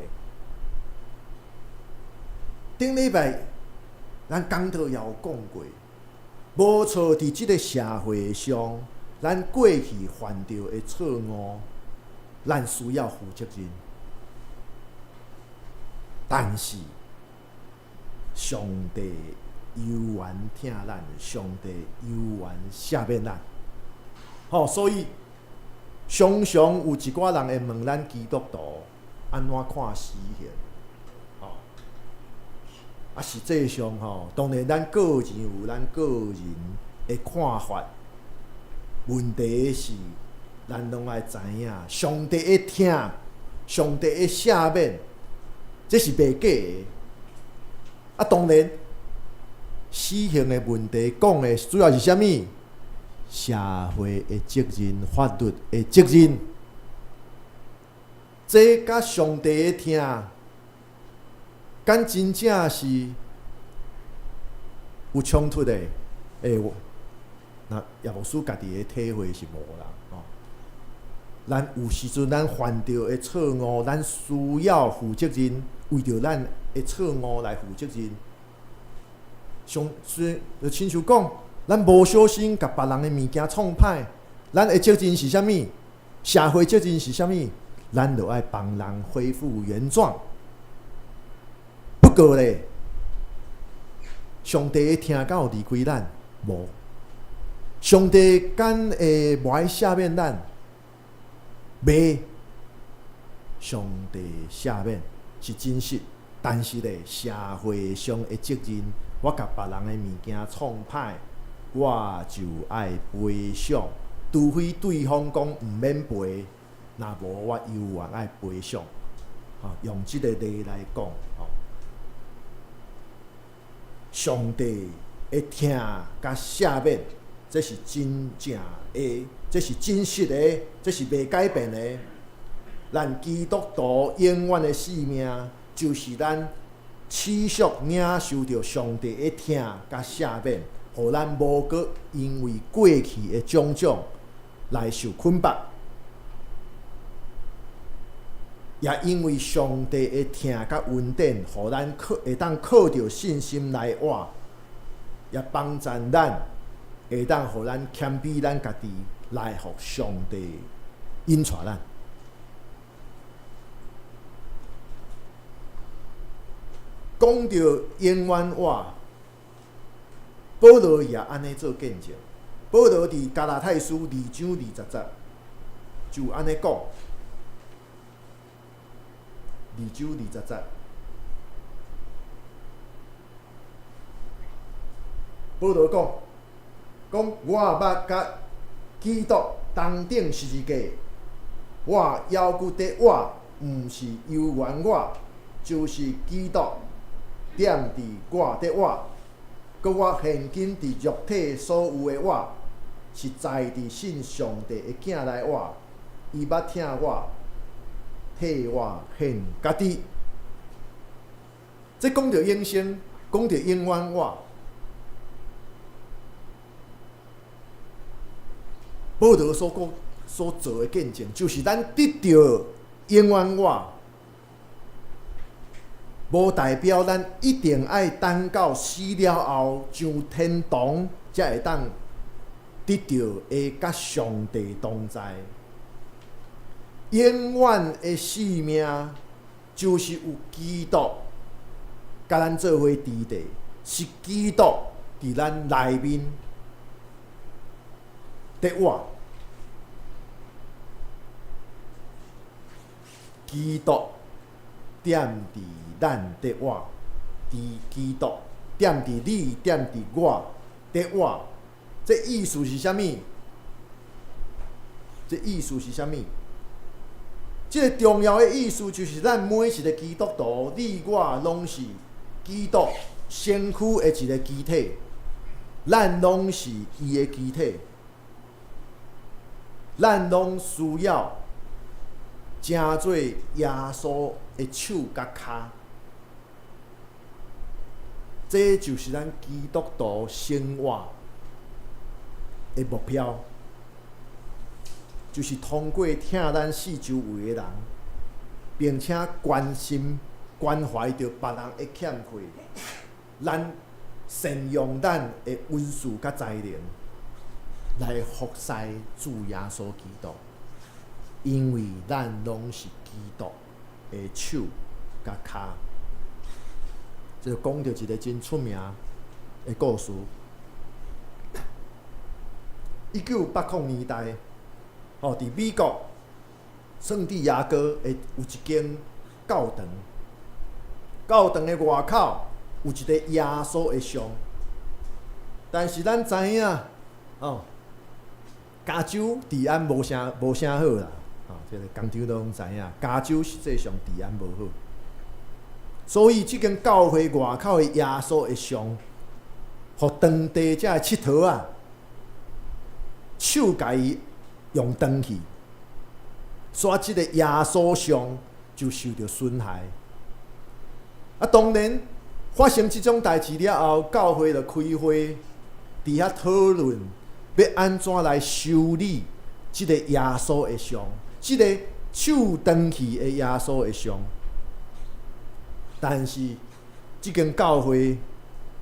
頂禮拜咱講道也有講過，無錯，佇這个社會上，咱過去犯著的錯誤，咱需要負責任。但是上帝猶原疼咱，上帝猶原赦免咱。吼，所以常常有一寡人會問咱基督徒按怎看死刑？吼，啊，實際上吼，當然咱個人有咱個人的看法。問題是，咱攏愛知影，上帝的疼，上帝的赦免，這是袂假的。啊，當然，死刑的問題講的主要是啥物？社會的責任、法律的責任，這佮上帝的疼，敢真正是有衝突的？欸，那葉牧師家己的體會是無啦，吼。咱有時陣咱犯著的錯誤，咱需要負責任，為著咱的錯誤來負責任。上就親像講，咱無小心共別人的物件創歹，咱的責任是啥物？社會責任是啥物？咱就愛幫人恢復原狀。不過咧，上帝的疼敢有離開咱？無。上帝敢會無愛赦免咱？袂。上帝赦免是真實，但是咧，社會上的責任，我共別人的物件創歹，我就愛賠償，除非對方講毋免賠，若無我猶原愛賠償。吼，用這個例來講，吼，上帝的疼佮赦免，這是真正的，這是真實的，這是袂改變的。咱基督徒永遠的使命，就是咱持續領受著上帝的疼佮赦免，予咱無閣因為過去的種種來受捆綁，也因為上帝的疼佮恩典，予咱靠會當靠著信心來活，也幫助咱會當予咱謙卑咱家己，來予上帝引帶咱。講著永遠活，保羅也按呢做見證。保羅佇加拉太書2章20節就按呢講。2章20節，保羅講，講我捌佮基督同釘十字架，我猶閣佇活，毋是猶原我，就是基督踮佇我佇活，閣我現今佇肉體所有的活，是在佇信上帝的囝來活，伊捌疼我，替我獻家己。這講著永生，講著永遠活。保羅所講所做的見證，就是咱得著永遠活。無代表咱一定愛等到死了後上天堂，才會當得著會佮上帝同在。永遠的生命就是有基督佮咱做伙佇咧，是基督佇咱內面佇活。基督踮佇咱佇活，佇基督踮佇你，踮佇我佇活，這意思是啥物？這意思是啥物？這個重要的意思就是咱每一個基督徒，你我攏是基督身軀的一個肢體，咱攏是伊的肢體，咱攏需要成做耶穌的手佮跤，這就是咱基督徒生活的目標，就是通過疼咱四周圍的人，並且關心關懷著別人的欠缺，咱善用咱的恩賜佮才能，來服侍主耶穌基督，因為咱攏是基督的手佮跤。這講著一个真出名的故事。1980年代，吼，佇美國聖地亞哥的有一間教堂，教堂的外口有一个耶穌的像，但是咱知影，哦，加州治安無啥好啦，吼，這个工廠攏知影，加州實際上治安無好，所以這間教會外口的耶穌的像，予當地遮的𨑨迌仔手共伊用斷去，所以這个耶穌像就受著損害。啊，當然發生這種代誌了後，教會就開會，佇遐討論欲按怎來修理這个耶穌的像，這个手斷去的耶穌的像。但是這間教會，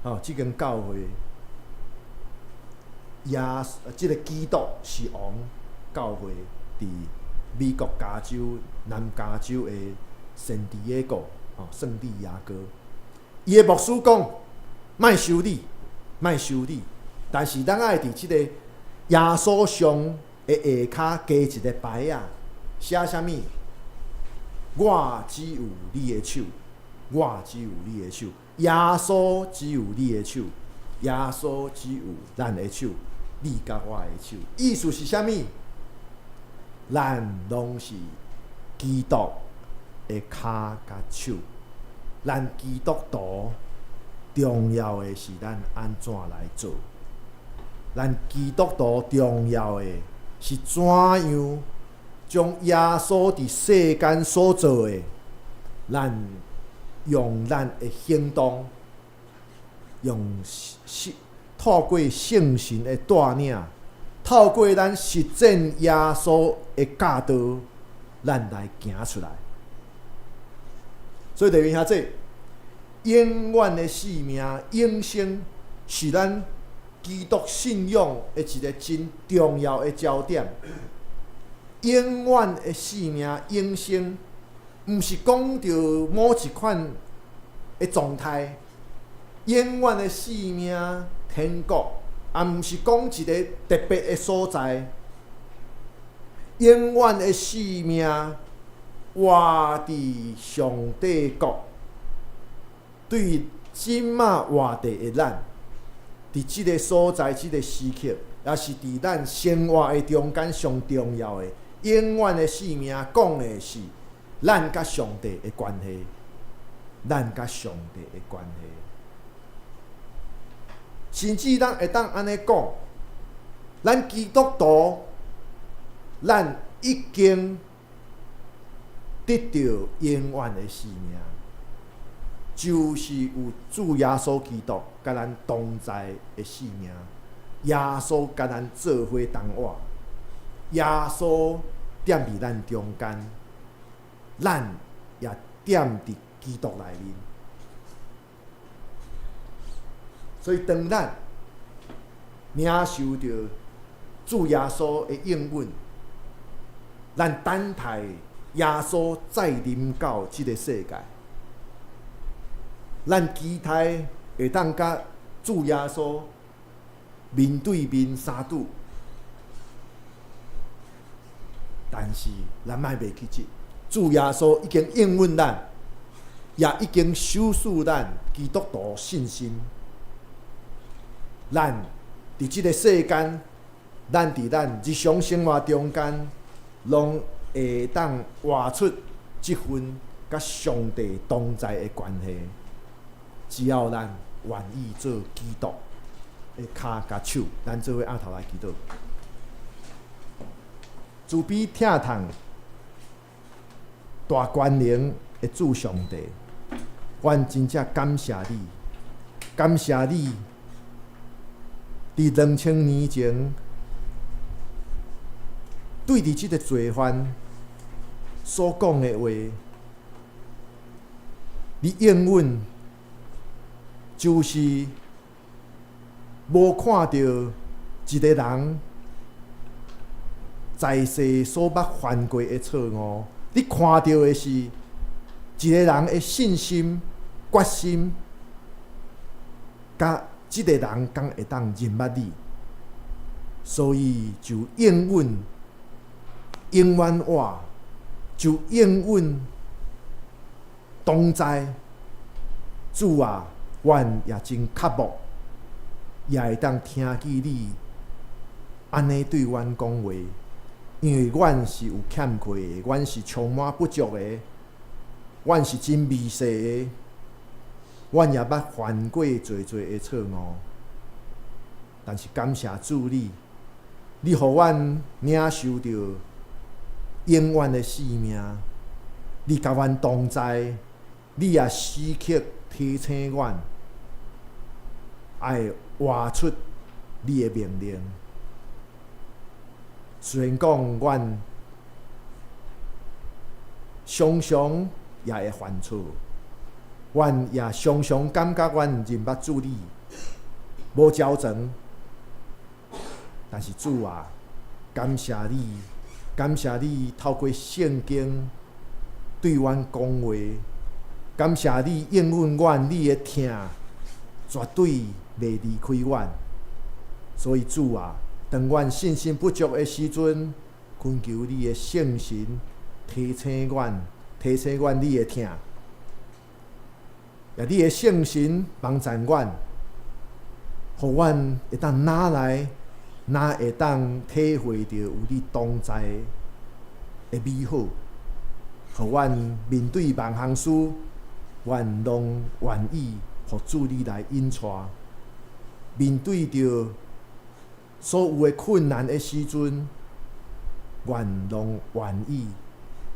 吼，這間教會，耶，這个基督是王教會，佇美國加州南加州的聖地亞哥，吼，聖地亞哥。伊的牧師講，莫修理，莫修理，但是咱愛佇這个耶穌像的下跤加一个牌仔，寫啥物？我只有你的手，我只有你的手，耶穌只有你的手，耶穌只有咱的手，你佮我的手。意思是啥物？咱攏是基督的跤佮手。咱基督徒重要的是咱按怎來做。咱基督徒重要的是怎樣將耶穌佇世間所做的，咱用咱的行動，用聖透過聖神的帶領，透過咱實踐耶穌的教導，咱來行出來。所以，弟兄兄姊，永遠的生命、永生是咱基督信仰的一个真重要的焦點。永遠的生命、永生，毋是講著某一款的狀態。永遠的生命、天國，也毋是講一个特別的所在。永遠的生命，活佇上帝國，對這馬活著的咱，佇這个所在、這个時刻，也是佇咱生活的中間上重要的。永遠的生命，講的是咱佮上帝的關係，咱佮上帝的關係。甚至咱會當按呢講，咱基督徒，咱已經得著永遠的生命，就是有主耶穌基督佮咱同在的生命，耶穌佮咱做伙同活，耶穌踮佇咱中間，咱也踮佇基督內面。所以，當咱領受著主耶穌的應允，咱等待耶穌再臨到這个世界，咱期待會當佮主耶穌面對面相拄，但是咱莫袂記得，主耶穌已經應允咱，也已經賞賜咱基督徒信心。咱佇這个世間，咱佇咱日常生活中間，攏會當活出這份佮上帝同在的關係。只要咱願意做基督的跤佮手，咱做伙徛頭來祈禱。慈悲疼痛大權能的主上帝，阮真正感謝你，感謝你。佇2000年前，對佇這个罪犯所講的話，你應允就是無看著一个人在世所捌犯過的錯誤，你看著的是一个人的信心、決心，佮這个人敢會當認捌你，所以就應允永遠我，就應允同在。主啊，阮也真渴慕，也會當聽見你按呢對阮講話，因為阮是有欠缺的，阮是充滿不足的，阮是真微細的，阮也捌犯過濟濟的錯誤，但是感謝主你，你予阮領受著永遠的性命，你佮阮同在，你也時刻提醒阮愛活出你的命令。雖然講阮常常也會犯錯，阮也常常感覺阮認捌主你無周全，但是主啊，感謝你，感謝你透過聖經對阮講話，感謝你應允阮，你的疼絕對袂離開阮。所以主啊，當阮信心不足的時陣，懇求你的聖神提醒阮，提醒阮你的疼，也你的聖神幫助阮，予阮會當哪來，哪會當體會著有你同在的美好，予阮面對萬項事，阮攏願意予主你來引帶。面對著所有的困難的時陣，阮攏願意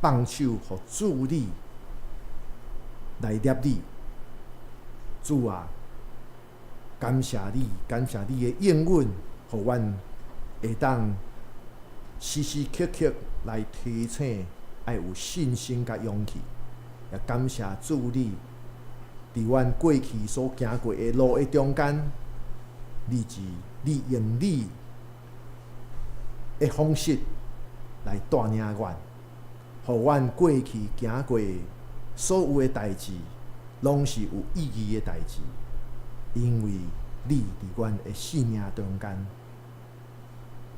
放手予主你來捏你。主啊，感謝你，感謝你的應允，予阮會當時時刻刻來提醒，愛有信心佮勇氣。也感謝主你，佇阮過去所行過的路的中間，你用你的方式來帶領阮，予阮過去行過所有的代誌，攏是有意義的代誌，因為你佇阮的生命中間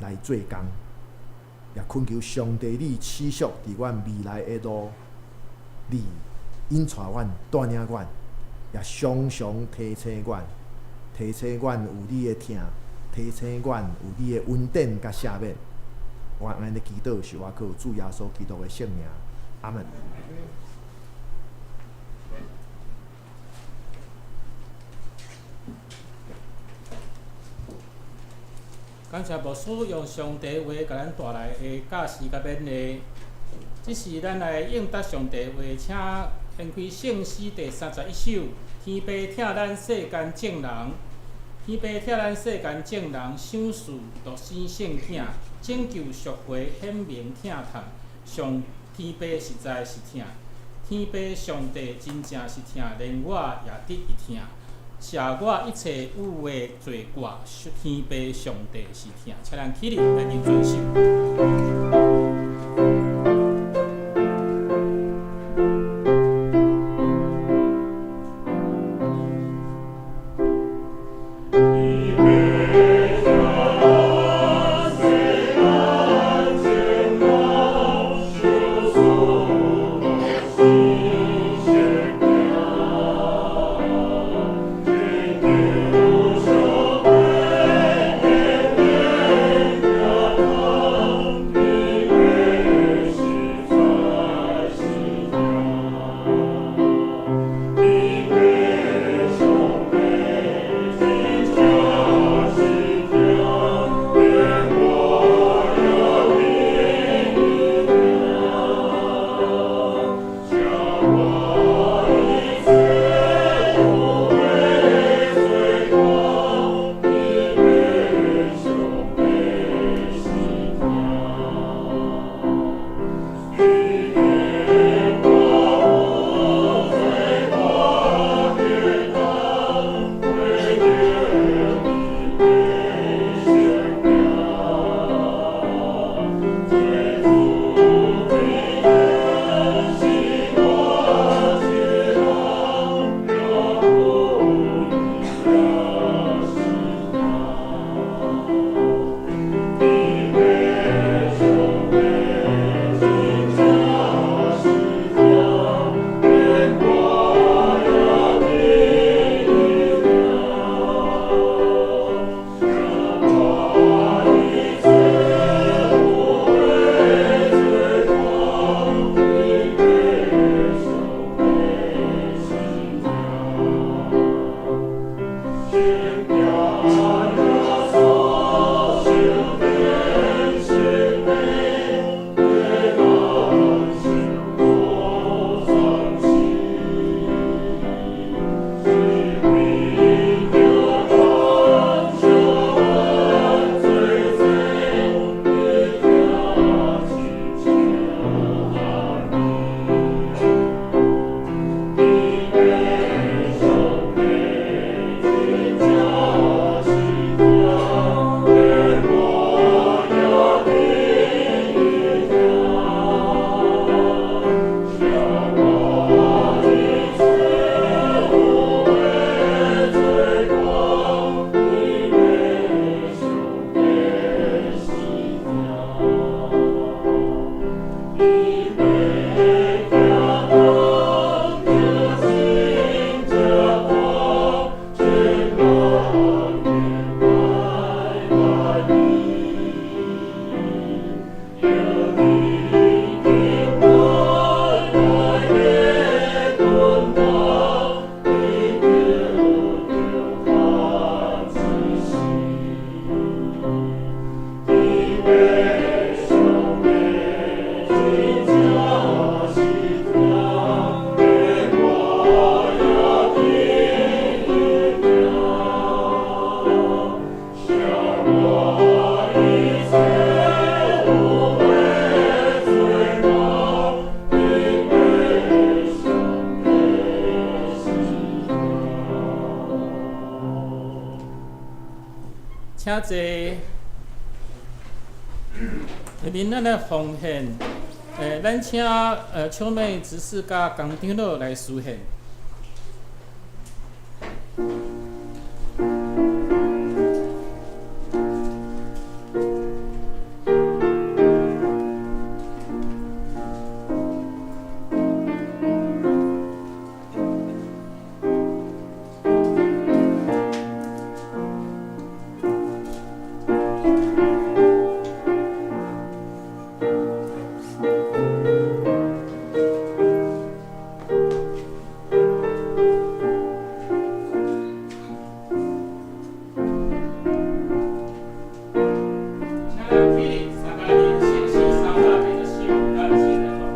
來做工，也懇求上帝你持續佇阮未來的路，你引帶阮、帶領阮，也常常提醒阮，提醒阮有你的疼，提醒阮有你的恩典佮赦免。我按呢祈禱，是我靠主耶穌基督的聖名，阿門。感謝牧師用上帝話共咱帶來的教示佮勉勵。這時咱來應答上帝話，請掀開聖詩第31首，天父疼咱世間眾人，天父疼咱世間眾人，賞賜獨生聖子，拯救贖回顯明疼痛。上天父實在是疼，天父上帝真正是疼，連我也得伊疼。赦我一切有的罪過，天父上帝是疼，請咱起立來認遵守。 Amen. 請坐。下面咱來奉獻，咱請秋妹執事佮江長老來司獻。請咱起立，三加二，信息389，咱先來讀。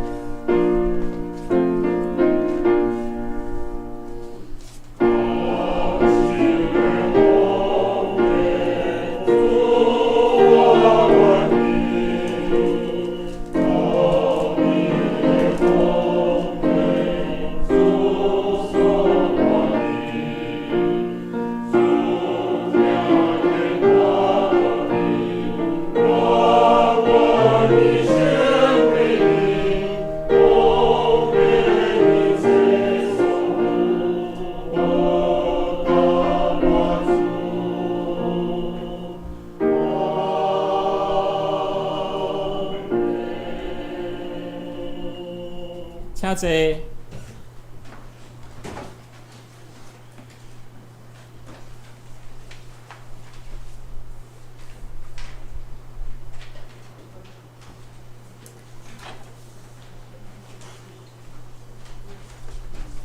請坐。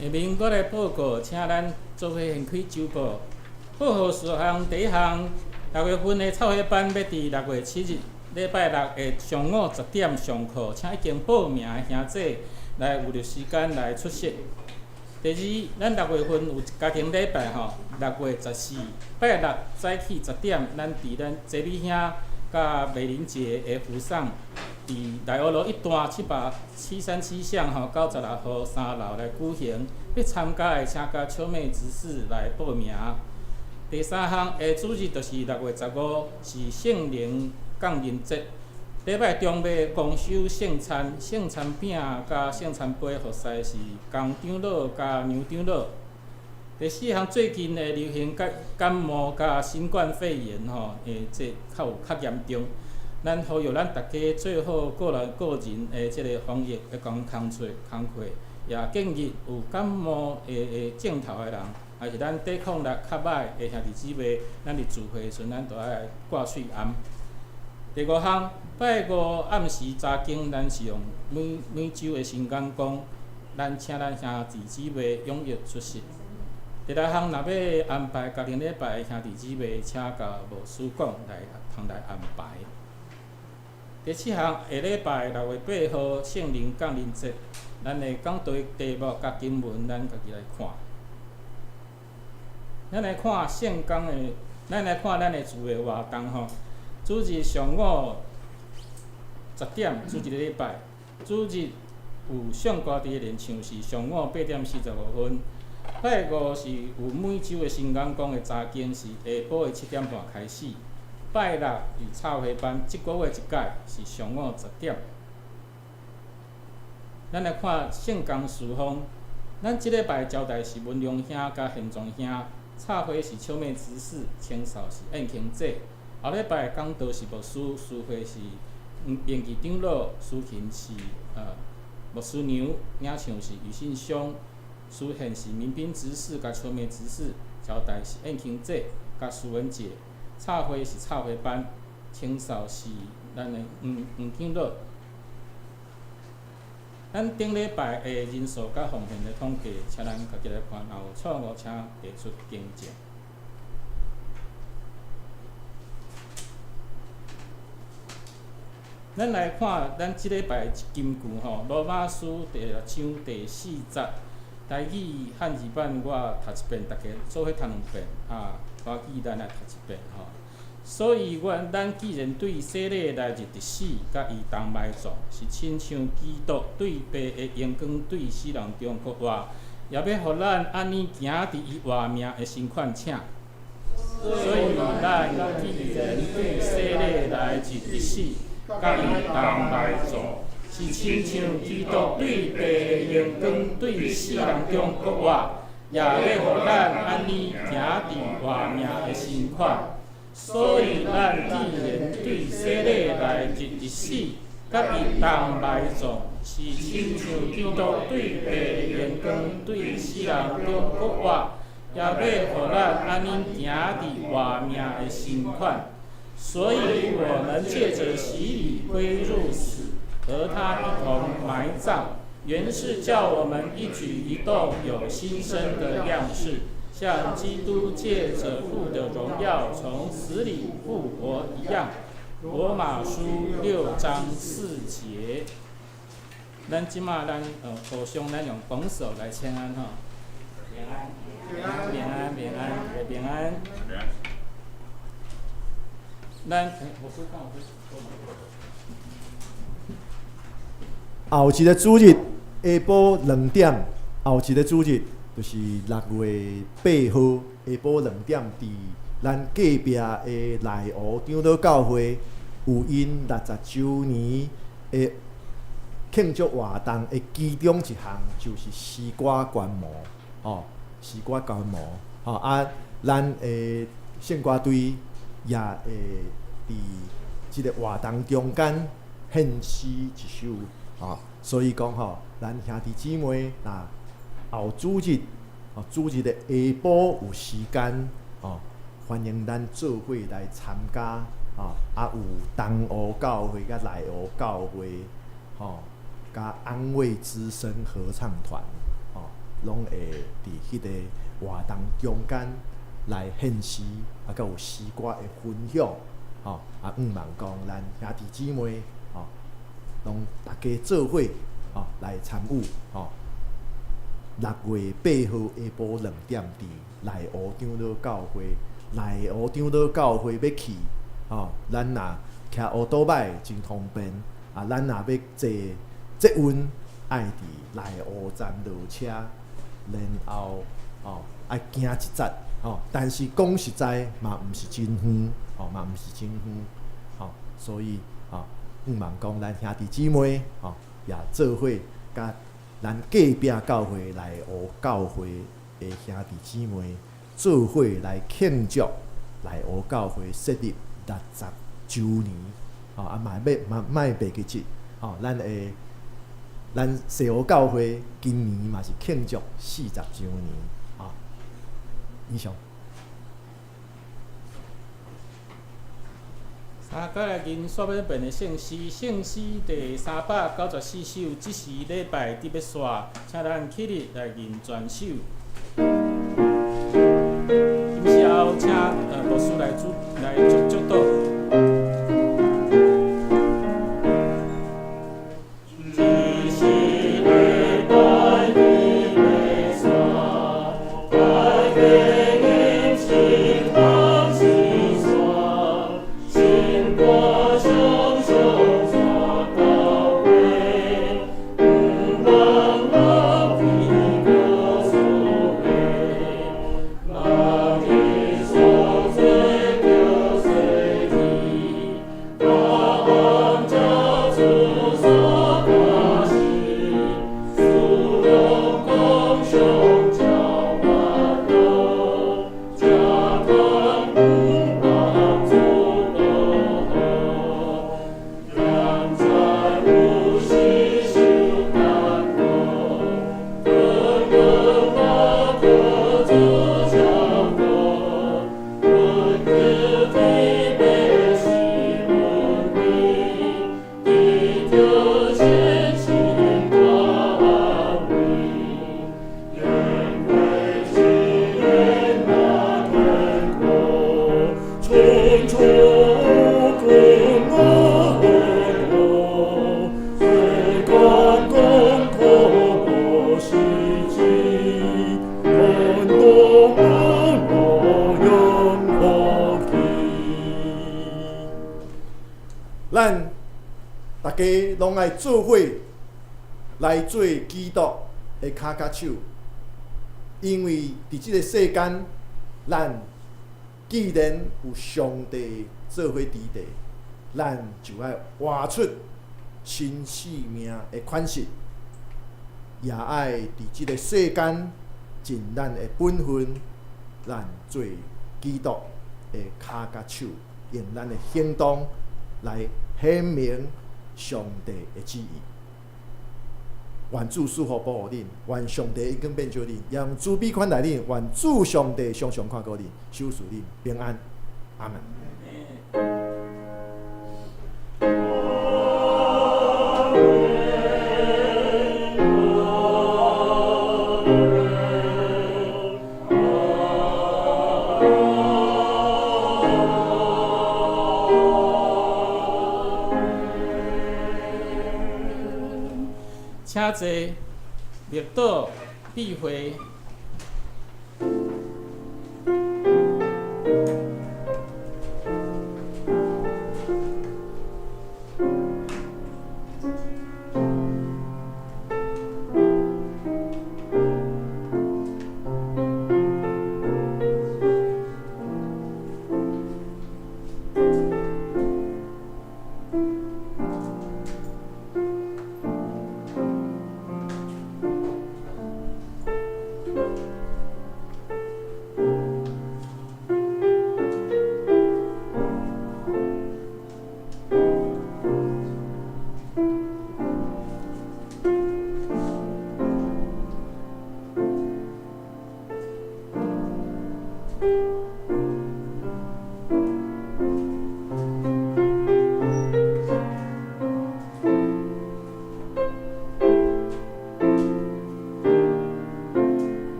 下面我來報告，請咱做伙掀開周報。報告事項第一項，六月份的插花班欲佇6月7日禮拜六的上午10點上課，請已經報名的兄弟來預留時間來出席。第二，咱六月份有家庭禮拜吼，6月14拜六早起10點，咱佇咱濟美兄佮美玲姐的府上，佇內湖路一段737巷吼96號3樓來舉行。欲參加的，請佮秋妹執事來報名。第三項下主日就是6月15，是聖靈降臨節。禮拜中暝公守聖餐，聖餐餅佮聖餐杯服侍是江長老佮杨長老。第四項最近的流行感冒佮新冠肺炎吼，這較有較嚴重。咱呼籲咱大家做好個人個人的這个防疫的工工作工課，也建議有感冒的症頭的人，抑是咱抵抗力較歹的兄弟姊妹，咱佇聚會的時陣，咱著愛掛喙罨。第五項，拜五暗時查經，咱是用每每週的新講講，咱請咱兄弟姊妹踴躍出席。第六項，若欲安排家庭禮拜的兄弟姊妹，請共牧師講來通來安排。第七項，下禮拜6月8號聖靈降臨節，咱的講題題目佮經文，咱家己來看。咱來看聖工的，咱來看咱的聚會活動吼。主日上午10點，主日禮拜；主日有唱歌佇練唱是上午8點45分。拜五是有每週的新講講的查經是下晡的7點半開始。拜六是插花班，這個月一擺是上午10點。咱來看聖工事奉，咱這禮拜招待是文良兄佮賢宗兄，插花是秋妹執事，清掃是燕卿姐。後禮拜講道是牧師，司會是明義長老，司琴是牧師娘，領唱是余信松，司獻是民兵執事佮秋妹執事，招待是燕卿姐佮苏文姐，插花是插花班，清掃是咱的黄黄長老。咱頂禮拜的人數佮奉獻的統計，請咱家己來看，若有錯誤，請提出更正。咱來看咱這禮拜金句吼，《羅馬書》第六章第四節，台語漢字版我讀一遍，大家做伙讀兩遍啊。華語咱來讀一遍吼。所以，阮咱既然對洗禮來日的死，佮伊同埋葬，是親像基督對父的榮光對死人中復活，也欲予咱按呢行佇伊活命的新款。請。所以咱既然對洗禮來日得死，佮伊同埋葬，是親像基督對父的榮光對死人中復活，也欲予咱按呢行佇活命的新款。所以咱既然對洗禮來日得死，佮伊同埋葬，是親像基督對父的榮光對死人中復活，也欲予咱按呢行佇活命的新款。所以我們借著洗禮歸入死，和他一同埋葬，原是叫我們一舉一動有新生的樣式，像基督借著父的榮耀從死裡復活一樣。羅馬書6章4節。咱這馬咱互相咱用拱手來請安吼。平安，平安，平安，平安。咱牧師講。後一個主日下晡兩點，後一個主日就是6月8號下晡兩點，佇咱隔壁的內湖長老教會有𪜶60週年的慶祝活動的其中一項，就是詩歌觀摩，吼，詩歌觀摩，吼啊，咱的聖歌隊也會佇這個活動中間獻詩一首，吼，所以講吼，咱兄弟姊妹若後主日，吼，主日的下晡有時間，吼，歡迎咱做伙來參加，吼，啊有東湖教會佮內湖教會，吼，佮安慰之聲合唱團，吼，攏會佇彼個活動中間來獻詩，啊，閣有詩歌的分享，吼，啊，向望講咱兄弟姊妹，吼，攏大家做伙，吼，來參與，吼。6月8號下晡兩點，佇內湖長老教會，內湖長老教會欲去，吼，咱若騎烏多擺真方便，啊，咱若欲坐捷運，愛佇內湖站落車，然後吼愛行一節，吼，但是講實在嘛，毋是真遠，吼，嘛毋是真遠，吼，所以吼，向望講咱兄弟姊妹，吼，也做伙佮咱隔壁教會內湖教會的兄弟姊妹做伙來慶祝內湖教會設立60週年，吼，啊嘛欲嘛莫袂記得，吼，咱的咱西湖教會今年嘛是慶祝40週年，吼，以上。三再來吟煞欲變的聖詩，聖詩第394首，這是禮拜佇欲煞，請咱起立來吟全首。今宵請牧師來主來祝祝禱。咱逐家攏愛做伙來做基督的跤跤手，因為佇這个世間，咱既然有上帝做伙伫地，咱就愛活出新生命的款式，也愛佇這个世間盡咱的本分，咱做基督的跤佮手，用咱的行動來顯明上帝的旨意。願主賜福保護恁，願上帝永遠變照恁，用慈悲款待恁，願主上帝常常看顧恁，守賜恁平安。阿門。請坐，默禱、閉會。